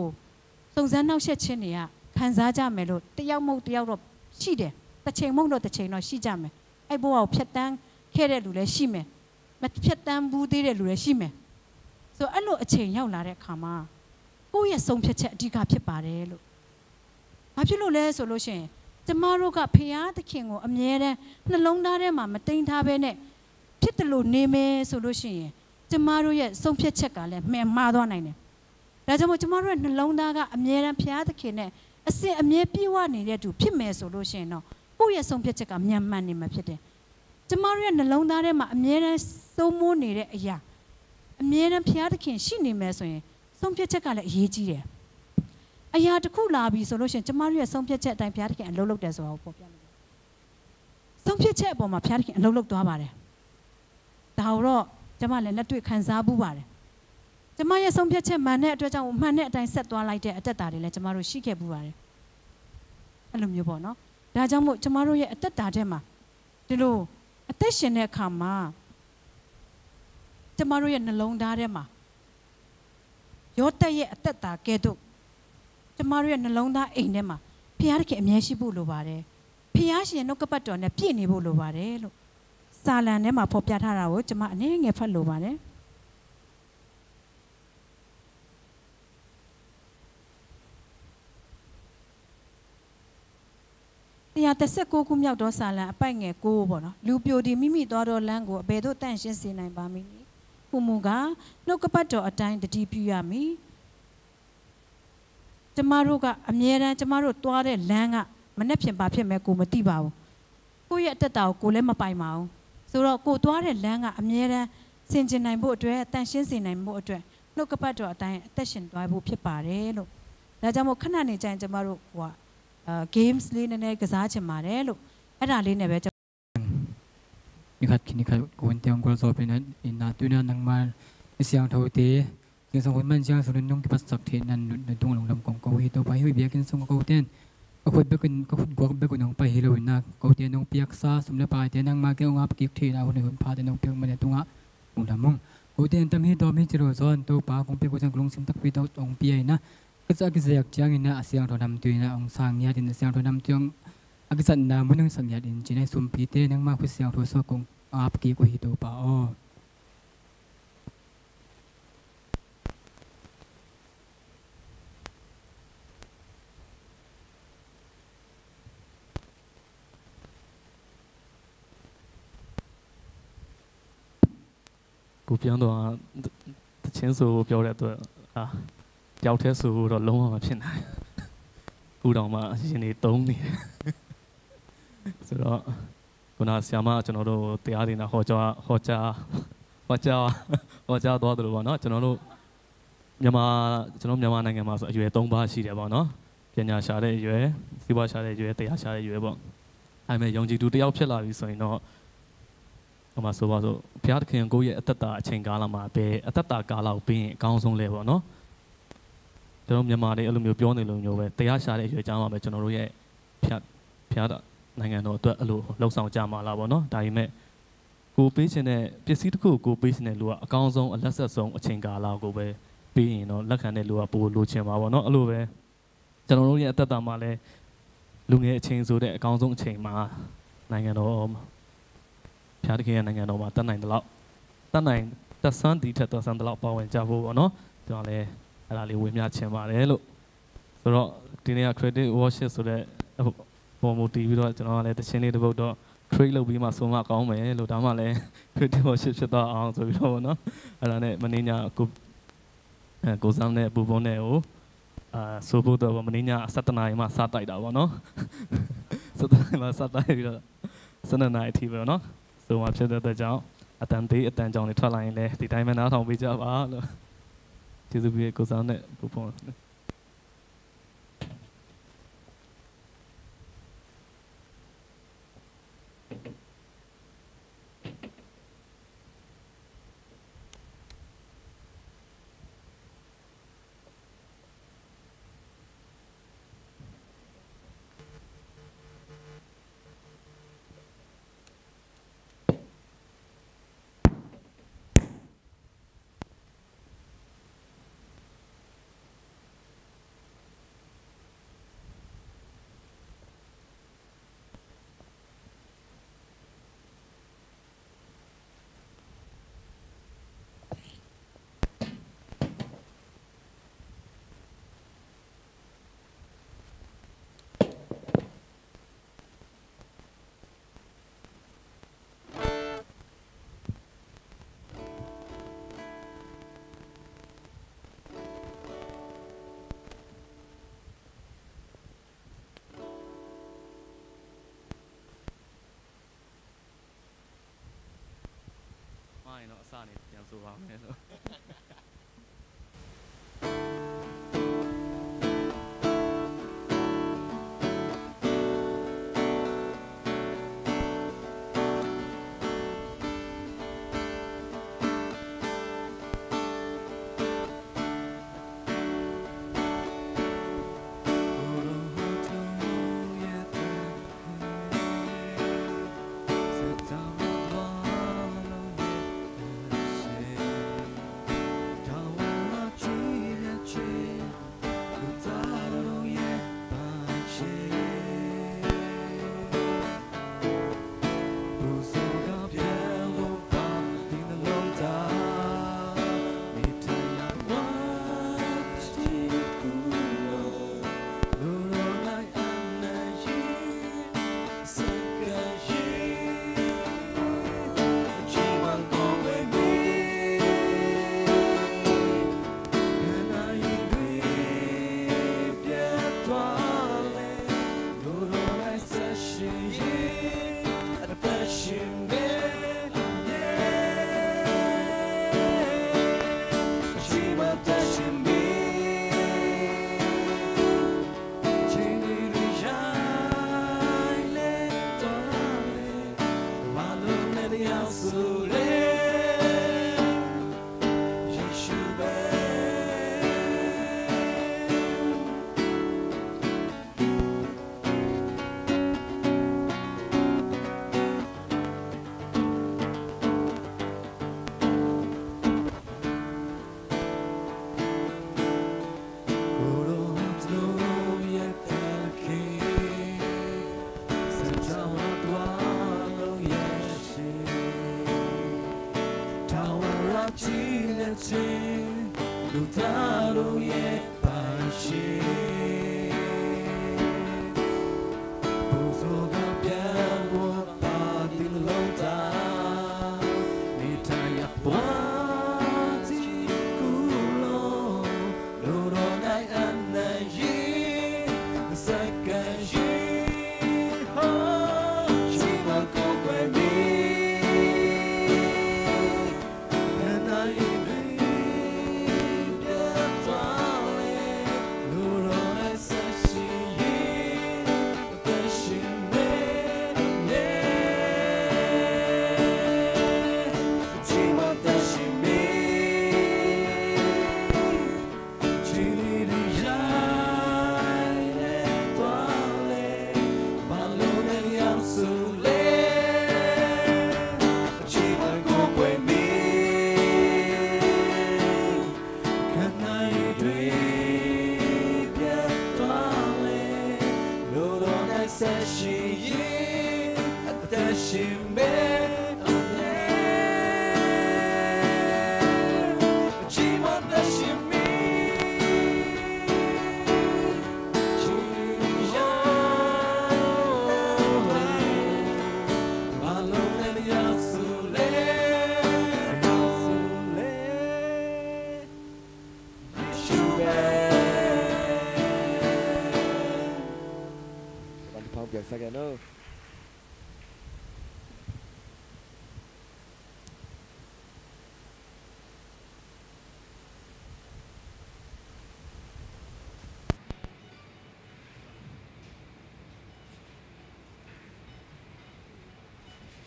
စုံစမ်းနှောင့်ယှက်ခြင်းတွေက ခံစားကြမယ်လို့ တစ်ယောက်မဟုတ်တစ်ယောက်တော့ ရှိတယ်။ တစ်ချိန်မဟုတ်တော့ တစ်ချိန်တော့ ရှိကြမယ်။ အဲ့ဘဝကိုဖြတ်တန်းခဲ့တဲ့လူလည်းရှိမယ်။ မဖြတ်တန်းဘူးသေးတဲ့လူလည်းရှိမယ်။ ဆိုတော့ အဲ့လိုအချိန်ရောက်လာတဲ့အခါမှာ ကိုယ့်ရဲ့ဆုံးဖြတ်ချက်အဓိကဖြစ်ပါတယ်လို့။ ဘာဖြစ်လို့လဲဆိုလို့ရှိရင် ကျမတို့ကဘုရားသခင်ကိုအမြဲတမ်းနှလုံးသားထဲမှာမသိမ်းထားဘဲနဲ့ ဖြစ်သလိုနေမယ်ဆိုလို့ရှိရင် ကျမတို့ရဲ့ဆုံးဖြတ်ချက်ကလည်းမှန်မှားသွားနိုင်တယ်။ ဒါကြောင့်မို့ ကျမတို့ရဲ့နှလုံးသားကအမြဲတမ်းဘုရားသခင်နဲ့အစဉ်အမြဲပြည့်ဝနေတဲ့သူဖြစ်မယ်ဆိုလို့ရှိရင်တော့ ကိုယ့်ရဲ့ဆုံးဖြတ်ချက်ကမှန်မှန်နေမှာဖြစ်တယ်။ ကျမတို့ရဲ့နှလုံးသားထဲမှာအမြဲတမ်းစိုးမိုးနေတဲ့အရာ အမြဲတမ်းဘုရားသခင်ရှိနေမယ်ဆိုရင် ဆုံးဖြတ်ချက်ကလည်းအရေးကြီးတယ်။ အရာတစ်ခုလာပြီဆိုလို့ရှိရင် ကျမတို့ရဲ့ဆုံးဖြတ်ချက်အတိုင်းဘုရားသခင်အလုပ်လုပ်တယ်ဆိုတာကိုဖော်ပြလို့ရတယ်။ ဆုံးဖြတ်ချက်အပေါ်မှာဘုရားသခင်အလုပ်လုပ်သွားပါတယ်။ ဒါကိုတော့ကျမလည်းလက်တွေ့ခံစားဖူးပါတယ်။ ကျမရဲ့ဆုံးဖြတ်ချက်မှန်တဲ့အတွက်ကြောင့် မှန်တဲ့အတိုင်းဆက်သွားလိုက်တဲ့အသက်တာတွေလည်းကျမတို့ရှိခဲ့ဖူးပါတယ်။ အဲ့လိုမျိုးပေါ့နော်။ ဒါကြောင့်မို့ ကျမတို့ရဲ့အသက်တာထဲမှာ ဒီလိုအသက်ရှင်တဲ့အခါမှာ ကျမတို့ရဲ့နှလုံးသားထဲမှာ ယောသပ်ရဲ့အသက်တာကဲ့သို့ ကျမတို့ရဲ့နှလုံးသားအိမ်ထဲမှာ ဘုရားသခင်အမြဲရှိဖို့လိုပါတယ်။ ဘုရားရှင်ရဲ့နှုတ်ကပတ်တော်နဲ့ပြည့်နေဖို့လိုပါတယ်လို့ စာလံထဲမှာဖော်ပြထားတာကို ကျမအနည်းငယ်ဖတ်လိုပါတယ်။ တစ်ရာတစ်ဆယ့်ကိုးခုမြောက်သောစာလံ အပိုဒ်ငယ်ကိုးပေါ့နော်။ လူပျိုသည်မိမိသွားသောလမ်းကို အဘယ်သို့သန့်ရှင်းစေနိုင်ပါမည်နည်း။ ဟူမူကား၊ နှုတ်ကပတ်တော်အတိုင်းသတိပြုရမည်။ ကျမတို့ကအမြဲတမ်း ကျမတို့သွားတဲ့လမ်းက မနက်ဖြန်ဘာဖြစ်မယ် ကိုယ်မသိပါဘူး။ ကိုယ့်ရဲ့အသက်တာကို ကိုယ်လည်းမပိုင်ပါဘူး။ ဆိုတော့ ကိုယ်သွားတဲ့လမ်းကအမြဲတမ်းဆင်ခြင်နိုင်ဖို့အတွက်၊ သန့်ရှင်းစေနိုင်ဖို့အတွက် နှုတ်ကပတ်တော်အတိုင်းအသက်ရှင်သွားဖို့ဖြစ်ပါတယ်လို့။ ဒါကြောင့်မို့ ခဏနေကျရင် ကျမတို့ဟိုက အာ၊ games လေးနည်းနည်းကစားချင်ပါတယ်လို့၊ အဲ့ဒါလေးနဲ့ပဲကျွန် Ni khat khi ni khat ko hun te hong gualzawhpih na in, na tu-in ah nangma i siangthote, zingsang hun man ziang sung nong kipatsak theih na, na tung lungdam kong ko hi Topa. Hih biakinn sung kote in ka khut bek in, ka khut guak bek un hong pai hi lo in ah, kote nong piaksa sum le paite nangma kiang hong ap kik theihna hun, hun phate nong piak man a tungah lungdam ung. Kote in tam hi tawm hi ci lo zaw in Topa kong piak uh ciang ka lungsim takpi tawh hong pia in ah, ka ca a kiziak ciangin ah a siangtho namtui in ah hong sang ngiat in, a siangtho namtui hong a kizatna mun hong sak ngiat in ci-in ah sumpite nangma khut siangtho sungah kong ap kik uh hi Topa aw. Ku piang dong a, သီချင်းဆိုပြောတဲ့အတွက် အာ၊ ပျောက်ထဲဆိုတော့ လုံးဝမဖြစ်နိုင်ဘူး။ အခုတောင်မှ ရင်တွေတုန်နေတယ်။ ဆိုတော့ ခုနဆရာမက ကျွန်တော်တို့ တရားဒေသနာ ဟောကြား၊ ဟောကြား၊ ဟောကြား၊ ဟောကြားသွားသလိုပေါ့နော်။ ကျွန်တော်တို့ မြန်မာ၊ ကျွန်တော် မြန်မာနိုင်ငံမှာဆို အရွယ်သုံးပါးရှိတယ်ပေါ့နော်။ ပညာရှာတဲ့အရွယ်၊ စီးပွားရှာတဲ့အရွယ်၊ တရားရှာတဲ့အရွယ်ပေါ့။ ဒါပေမဲ့ ယုံကြည်သူတစ်ယောက်ဖြစ်လာပြီဆိုရင်တော့ ဟိုမှာဆိုပါစို့ ဘုရားသခင်ကိုယ့်ရဲ့အသက်တာအချိန်ကာလမှာ ဘယ်အသက်တာကာလကိုပေးရင်အကောင်းဆုံးလဲပေါ့နော်။ ကျွန်တော်မြန်မာတွေအဲ့လိုမျိုးပြောနေလို့မျိုးပဲ တရားရှာတဲ့အရွယ်ကျမှပဲ ကျွန်တော်တို့ရဲ့ဘုရား၊ ဘုရားနိုင်ငံတော်အတွက် အဲ့လိုလှုပ်ဆောင်ကြမှာလားပေါ့နော်။ ဒါပေမဲ့ ကိုယ်ပေးချင်တဲ့ပစ္စည်းတစ်ခုကို ကိုယ်ပေးချင်တဲ့လူက အကောင်းဆုံး၊ အလတ်ဆက်ဆုံးအချိန်ကာလကိုပဲပေးရင်တော့ လက်ခံတဲ့လူက ပိုလိုချင်မှာပေါ့နော်။ အဲ့လိုပဲ ကျွန်တော်တို့ရဲ့အသက်တာမှာလည်း လူငယ်အချိန်ဆိုတဲ့ အကောင်းဆုံးအချိန်မှာ နိုင်ငံတော်၊ ဘုရားသခင်ရဲ့နိုင်ငံတော်မှာ တတ်နိုင်သလောက်၊ တတ်နိုင်၊ တတ်စွမ်းသည့်ထက် တတ်စွမ်းသလောက် ပါဝင်ကြဖို့ပေါ့နော်။ ကျွန်တော်လည်း အဲ့ဒါလေး ဝေမျှချင်ပါတယ်လို့။ ဆိုတော့ ဒီနေ့က Creative Worship ဆိုတဲ့ အပေါ်မူတည်ပြီးတော့ ကျွန်တော်ကလည်း သီချင်းလေးတစ်ပုဒ်တော့ create လုပ်ပြီးမှ ဆိုမှကောင်းမယ်လို့၊ ဒါမှလည်း Creative Worship ဖြစ်သွားအောင်ဆိုပြီးတော့ပေါ့နော်။ အဲ့ဒါနဲ့ မနေ့ည ကို၊ အဲ၊ ကိုစန်းနဲ့ ပူဖုန်းနဲ့ကို၊ အာ၊ ဆိုဖို့တော့ မနေ့ည ဆယ့်တစ်နာရီမှ စတိုက်တာပေါ့နော်။ ဆယ့်တစ်နာရီမှ စတိုက်ပြီးတော့ ဆယ့်နှစ်နာရီအထိပဲပေါ့နော်။ ဆိုမှဖြစ်တဲ့အတွက်ကြောင့် အသံသေး၊ အသံကြောင်တွေ ထွက်လာရင်လည်း ဒီတိုင်းပဲ နားထောင်ပေးကြပါလို့။ ကျေးဇူးပြု၊ ကိုစန်းနဲ့ ပူဖုန်း။ Ai, no, sa ni, pian su ba me no.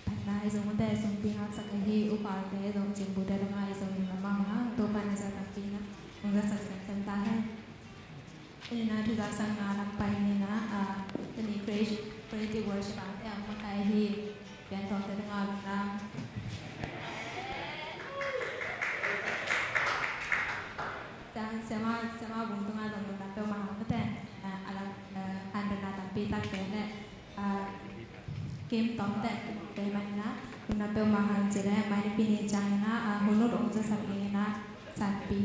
Phatna i zong mate, sungpi ngaksak ahi upalte zong, cingbute zong a i zong in lamang a, Topa in a za takpi na hong zasak semsem ta hen. Ina thu zaksakna lam pai nina, ah, tuni creation, creative worship a te a makai hi. Pian tawngte tungah lungdam. Siama, siama bung tungah zong lungdam peuhmah hang mate. Ah, a lak, ah, hanrena tampi takte ne, ah, kim tawngte te manina lungdam peuhmah hang cile, mai nipi ni ciangina, ah, hun ut hong zasak nina Sanpi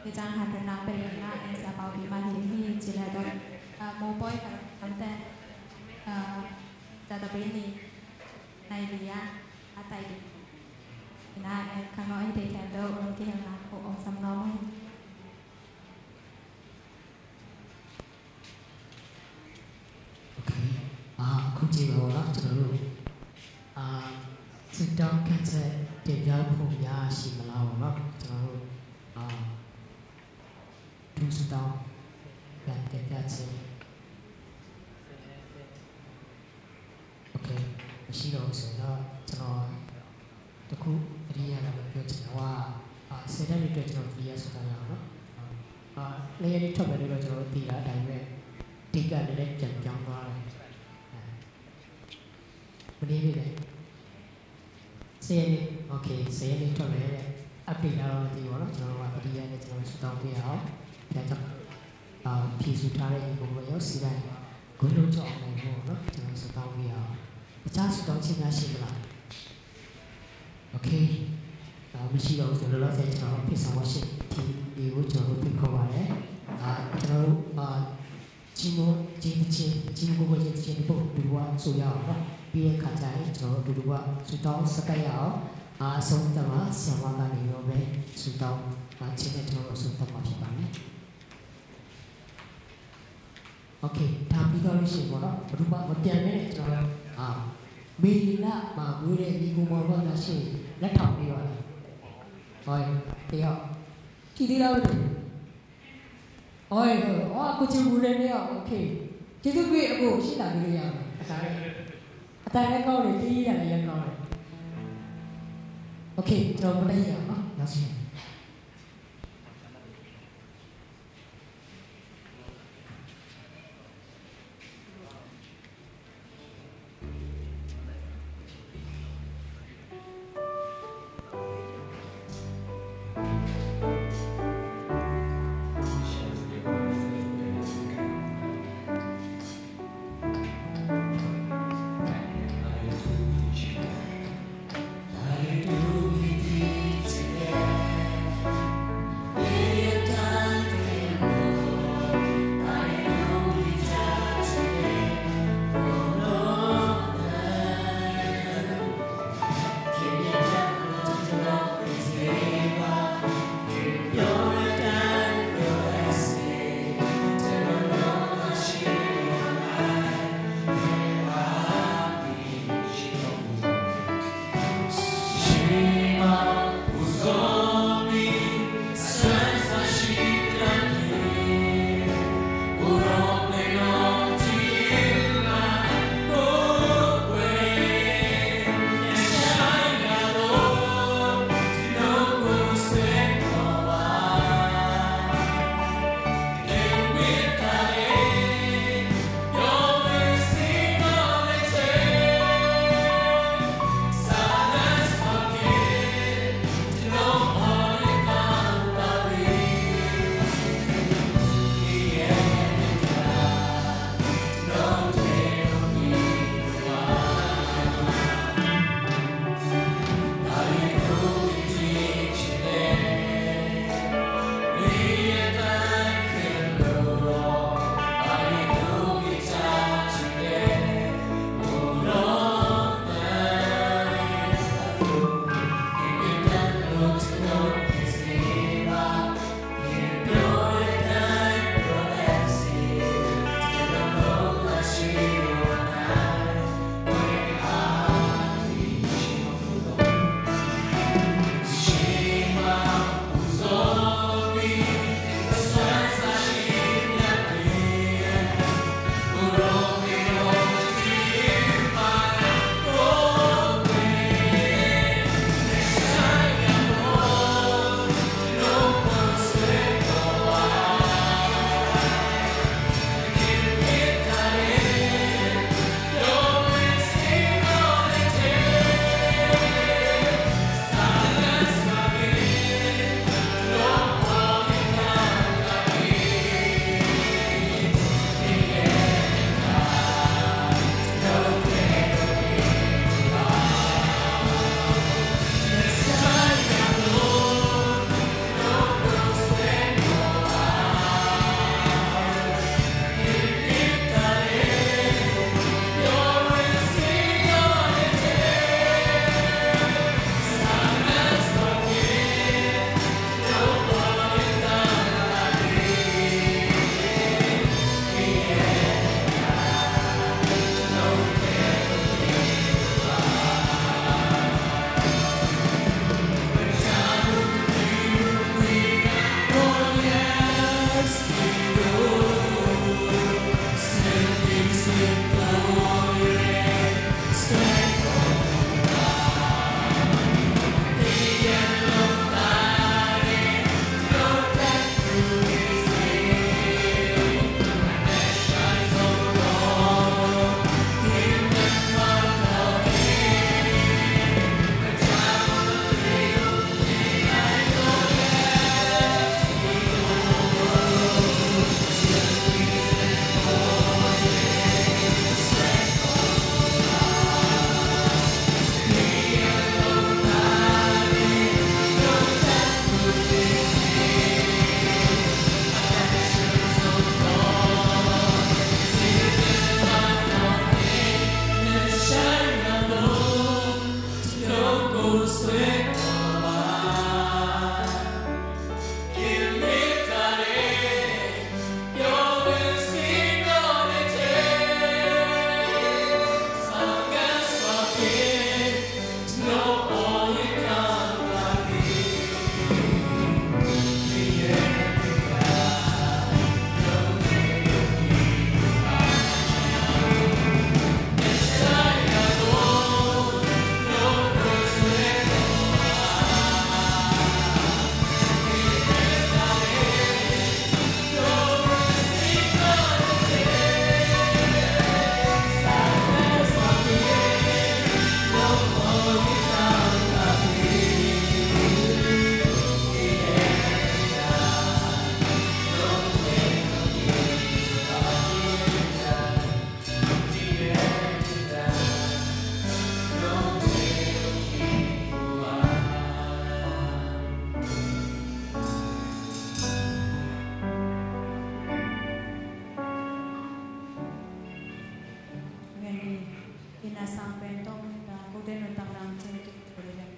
ni ciang hanrena pia nina, eh, Sia Pau Pi mah hi hi cile dong, ah, mopoi khat mate, ah, za da bri ni nai lia a tai ding. Ina, eh, khangno ahi thei khempeuh hong kihilhna uh hong sam nuam ung. Okay. Ah, khukci ba hola tu. Ah, ဆုတောင်းကန့်သတ်တင်ပြဖို့များရှိမလားပေါ့နော်။ ကျွန်တော်တို့အာထူးဆုတောင်းပြန်တင်ပြခြင်း Okay မရှိတော့ဘူးဆိုရင်တော့ကျွန်တော်တခုသတိရတာလို့ပြောချင်တာကအာဆယ်တန်းတွေအတွက်ကျွန်တော်သတိရဆုတောင်းရအောင်နော်။ အာလျှပ်တနေ့ထွက်မယ်လို့တော့ကျွန်တော်တို့သိတာဒါပေမဲ့အဓိကလည်းပြန်ပြောင်းသွားတယ်။ အာ မနေ့နေ့လည်းဆယ်ရက်နေ့ okay ဆယ်ရက်နေ့ထွက်မယ်တဲ့ update လာတော့မသိဘူးပေါ့နော်။ ကျွန်တော်တို့ကသတိရနဲ့ကျွန်တော်တို့ဆုတောင်းပေးရအောင်။ ဒါကြောင့်အာဖြည့်ဆူထားတဲ့ရေကိုမရောက်စီတိုင်းဂုဏ်လုံးကျော်အောင်နိုင်ဖို့ပေါ့နော်။ ကျွန်တော်တို့ဆုတောင်းပေးရအောင်။ တခြားဆုတောင်းခြင်းများရှိမလား။ Okay အာမရှိတော့ဘူးဆိုတော့လောလောဆယ်ကျွန်တော်တို့ praise and worship team တွေကိုကျွန်တော်တို့ဖိတ်ခေါ်ပါတယ်။ အာကျွန်တော်တို့အာ ချီးမွမ်းခြင်းသီချင်းချီးမွမ်းခြင်းသီချင်းတစ်ပုဒ်အတူတူကဆိုရအောင်နော်။ ပြီးတဲ့အခါကျရင်ကျွန်တော်တို့အတူတူကဆုတောင်းဆက်ကပ်ရအောင်။ အာအဆုံးသတ်မှာဆရာမကနေရောပဲဆုတောင်းအာခြင်းနဲ့ကျွန်တော်တို့အဆုံးသတ်မှာဖြစ်ပါမယ်။ Okay ဒါပြီးတော့လို့ရှိရင်ပေါ့နော်ဘယ်သူမှမပြန်နဲ့ကျွန်တော်တို့အာမေလီလာမှာဝေးတဲ့ညီကောင်မောင်တို့ကရှိရင်လက်ထောင်ပေးပါလား။ ဟောတယောက်ကြည့်သေးလားလို့ အော်ဟောအကူချင်ဘူးလည်းမရဘူး။ Okay ကျေးဇူးတင်အကိုရှိလာလို့ရမယ်။ အတန်အတန်လည်းကောင်းတယ်တီးရလည်းကောင်းတယ်။ Okay ကျွန်တော်မတည့်ရအောင်နော်နောက်ဆုံး Amen. Inn a sang pen tawh nuntak, kote nuntakna hong ciam kik leh,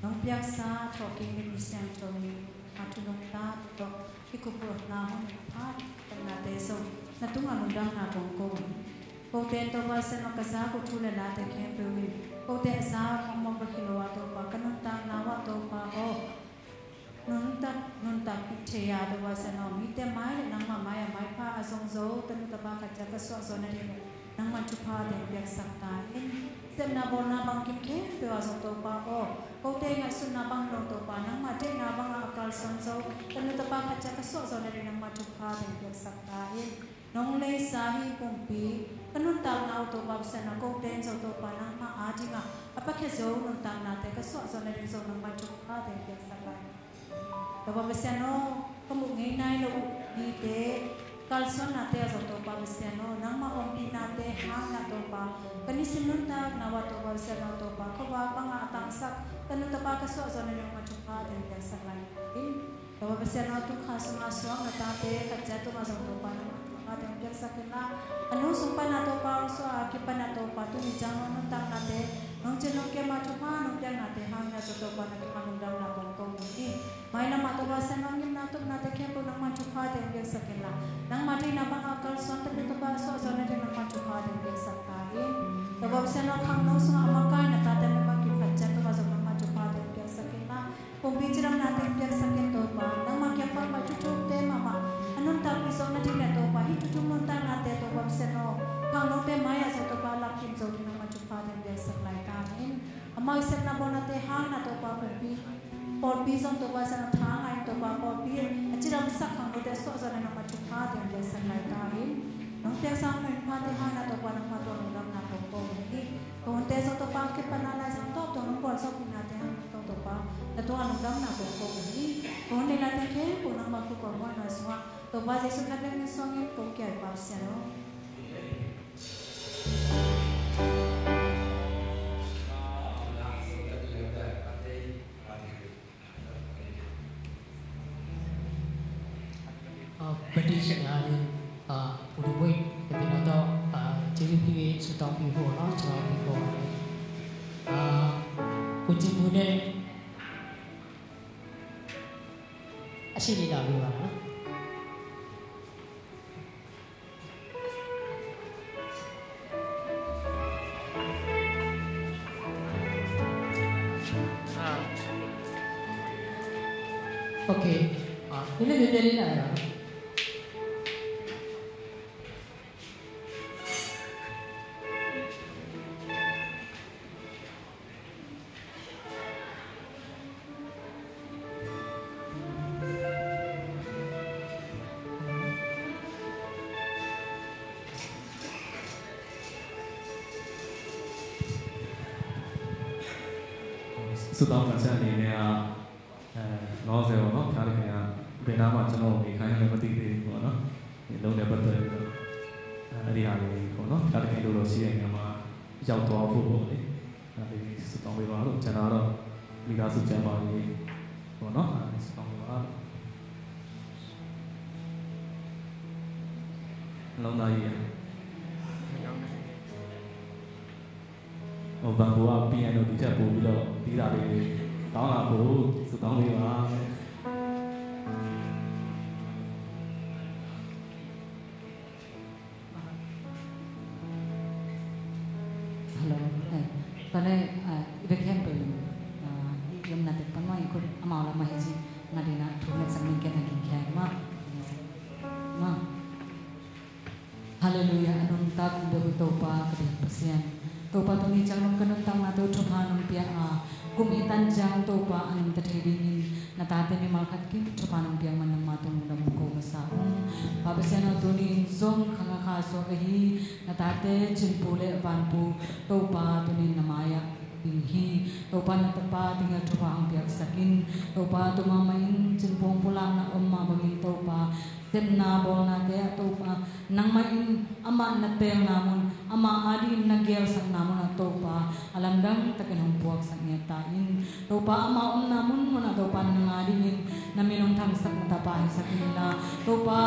nong piaksa thawhkik Min Siangtho in a thu nungta tawh i kumpawlna hun phat taknate zong na tungah lungdamna kong ko hi. Kote in Topa Pasian aw, ka zak uh thu le late khempeuh in kote a zak mawkmawk bek hi lo a Topa, ka nuntakna uh ah Topa aw, nuntak, nuntak thei a Topa Pasian aw, mite mai le nangmah mai ah maipha a zong zo tanu tapa khat ciat ka suah zawh nading nangmah thupha teng piaksak ta in. Sepna bawlna bangkim khempeuh ah zong Topa aw, kote ngaihsutna bang lo Topa, nangmah deihna bangah a kalsuan zo tanu tapa khat ciat ka suah zawh nading nangmah thupha teng piaksak ta in. Nong leisa hih pumpi ka nuntakna uh Topa Pasian aw, kote in zong Topa nangmah adingah a piakhia zo nuntaknate ka suah zawh nading zong nangmah thupha teng piaksak lai. Topa Pasian aw, ka muh ngei nai lo uh nite, kalsuannate ah zong Topa Pasian aw, nangmah ompihnate hangin ah Topa, ka nisim nuntakna uh ah Topa Pasian aw, Topa khuavak bangah a tangsak tanu tapa ka suah zawh nading nangmah thupha teng piaksak lai in. Topa Pasian aw, tu kha sungah suak na tate khat ciat tungah zong Topa nangmah thupha teng piaksak inla, a nu sung panah Topa hong suah a kipanah Topa tuni ciang nuntaknate nong cin nong kem a thupha nong piaknate hangin ah zong Topa na tungah lungdamna kong ko hi. Mailam ah Topa Pasian aw, ngimna tupnate khempeuh nangmah thupha teng piaksak inla, nangmah deihna bangah kalsuan tanu tapa suah zawh nading nangmah thupha teng piaksak ta in. Topa Pasian aw, khangno sungah a makaih na tate mailam kim khat ciat tungah zong nangmah thupha teng piaksak inla, pumpi cidamna teng piaksak in Topa, nangmah kiang pan pai thuthukte mahmah a nuntakpih zawh nading le Topa, hih thuthuk nuntaknate Topa Pasian aw, khangnote mai ah zong Topa lamkim zo ding nangmah thupha teng piaksak lai ta in. Amau i sepna bawlnate hangin ah Topa pumpi, pawlpi zong Topa Pasian aw, tha ngah in Topa pawlpi a cidamsak khangnote a suah zawh nading nangmah thupha teng piaksak lai ta in. Nong piaksa hoihpihte hangin ah Topa nangmah tungah lungdamna kong ko hi. Ka hunte zong Topa a kipan a Lai Siangtho tawh nong gualzawhpihnate hangin ah Topa na tungah lungdamna kong ko hi. Ka hun le late khempeuh nangmah khut kong muanna sungah Topa Jesu khat bek min suangin kong kiai Pasian aw. Baptist sekali, ah, putih buih, putih noto, ah, J V P, Sutong Pipo, no, Sutong Pipo. Ah, Uji Bude, asili lalu, no? Okay. Ah, ini dia jadi lah ya.ဆုတောင်းပန်ချက်အနေနဲ့က အဲလောဆယ်ပေါ့နော် ဘုရားသခင်ကဘယ်နားမှာကျွန်တော်ကိုနေခိုင်းလဲမသိသေးဘူးပေါ့နော်ဒီလုံးနဲ့ပတ်သက်ပြီးတော့အဲဒီဟာလေးပေါ့နော်ဘုရားသခင်တို့တော့ရှိတဲ့နေရာမှာရောက်သွားဖို့ပေါ့လေ ဒါလေးဆုတောင်းပေးပါလို့ကျွန်တော်တော့မိသားစုကျန်းမာရေးပေါ့နော်အဲဆုတောင်းပေးပါလို့လုံးသားရေးရဟိုဘန်ကိုက piano ဒီထက်ပိုပြီးတော့ Dah le tawng a ko su tawng le wa. Hello. Hey. Pale, ah, i bek hen pale. Ah, i yom na te pan ma i kut amau la ma hi ji. Nga dina thu met sang min ken a king khia ma. Ma. Halleluiah, a nuntak hong pia uh Topa ka biak Pasian. Topa tuni ciang nong ka nuntakna tawh thupha nong pia a, kum i tan ciang Topa a nungta thei dingin na tate mimal khat kim thupha nong piak man nangma tung lungdam ko masa ung. Pa Pasian aw, tuni in zong khang a kha suak ahi na tate Cinpu le Vanpu Topa tuni in na mai-ah ding hi. Topa na tapa dingin thupha hong piaksak in. Topa tu mahmah in Cinpu hong pulakna om mah bangin Topa sepna bawlnate ah Topa nangmah in amah na teelna mun, amah adingin na geelsakna mun ah Topa a lamdang takin hong puaksak ngiat ta in. Topa ama omna munmun ah Topa nang adingin na min hong thangsak na tapa hisak inla, Topa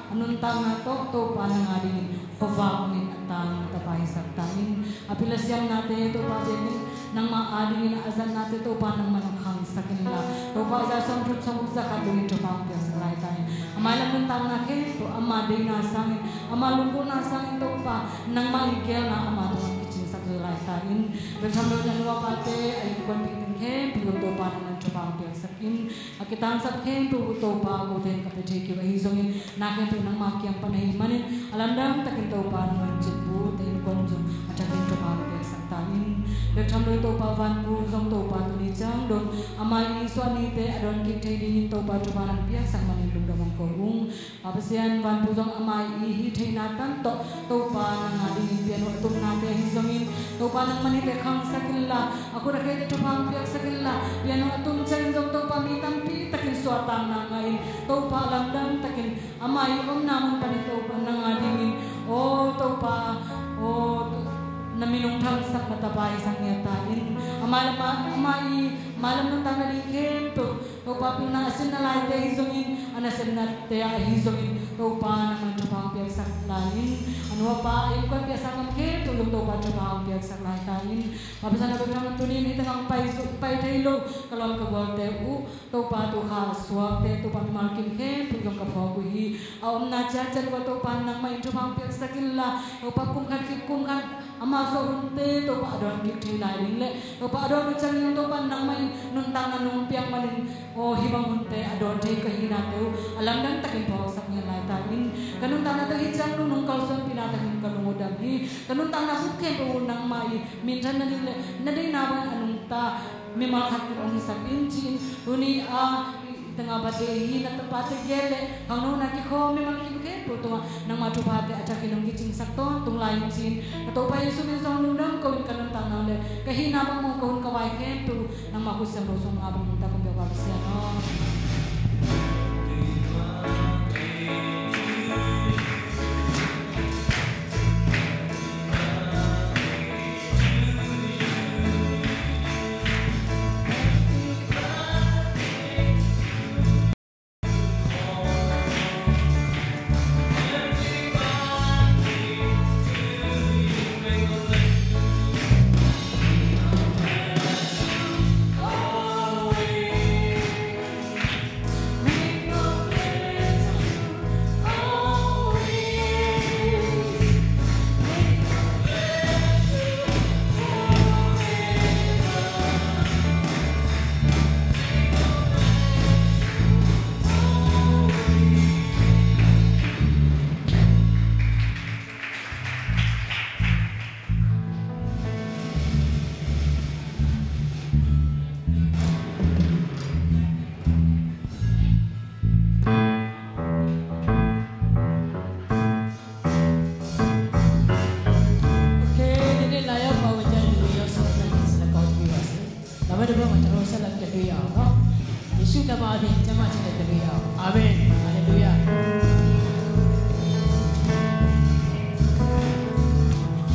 a nuntakna tawh Topa nang adingin khuavak hongin a tang na tapa hisak ta in. A pil a siamnate Topa biakinn nangmah adingin a zatnate Topa nangmah nong khangsak inla, Topa a za sawmthum sawmguk za khat dongin thupha hong piaksak lai ta in. A mailam nuntakna khempeuh ama deina sangin, ama lunggulhna sangin Topa nangmah i geelna ama tungah kicingsak zo lai ta in. Bethlehem lo na nuapate a innkuanpihte khempeuh Topa nangmah thupha hong piaksak in. A kitangsap khempeuh uh Topa ko ten ka pia thei kei uh ahi zongin na khempeuh nangma kiang pan ahih manin a lamdang takin Topa nangmah in Cinpu te innkuan zong a thakin thupha hong piaksak ta in. Bethlehem lo Topa Vanpu zong Topa tuni ciang dong ama i suah nite a dawn kik thei dingin Topa thupha nang piaksak manin lungdam hong ko ung. Pa Pasian, Vanpu zong ama i hih theihna tan tawh Topa nang adingin pian uh a tumnate ahi zongin Topa nangmah in hih teh khangsak inla, a khut a khe tawh thupha hong piaksak inla, pian uh a tum ciangin zong Topa mi tampi takin suahtakna ngah in Topa lamdang takin ama i omna mun panin Topa nang adingin, aw Topa, aw na min hong thangsak na tapa hisak ngiat ta in. Ama, ama i mailam nuntakna ding khempeuh Topa pilna a sinna laite ahi zongin a nasemnate ah ahi zongin Topa nangmah in thupha hong piaksak lai in. A nuapa a innkuanpih a sanggam khempeuh zong Topa thupha hong piaksak lai ta in. Pa Pasian, a Topa nang tuni in hih tengah hong pai zu-, pai thei lo ka lawm ka gualte uh Topa tu kha a suakte Topa mimal kim khempeuh zong ka phawk uh hi. A omna ciatciat uh ah Topa nangmah in thupha hong piaksak inla, Topa kum khat khit kum khat ama suah hunte Topa a dawn kik thei lai ding le Topa a dawn uh ciangin Topa nangmah in nuntakna nong piak manin, aw hih bang hunte a dawn thei ka hihnate uh a lamdang takin phawksak ngiat lai ta in. Ka nuntakna tawh hih ciang nong kalsuanpihna tawh ka lung uh dam hi. Ka nuntakna bup khempeuh uh nangmah i minthanna ding le na deihna bangin a nungta mimal khat hong hisak in ci-in, tuni a tengah birthday hi na tapate gel le khangnote kikhawm mimal kim khempeuh tungah nangma thuphate a thakin hong kicingsak tawntung lai in ci-in, ka Topa Jesu min zong lungdam ko in ka nuntakna le ka hihna bang maw, ka hun ka vai khempeuh nangma khut siangtho sung a bang nungta kong pia uh a Pasian aw. Okay, dede laya pawajan dulu ya, sobat dan sila kau juga sih. Nama dulu macam rosa lagi kedua, no? Yesus nama amin, jama cina kedua. Amin.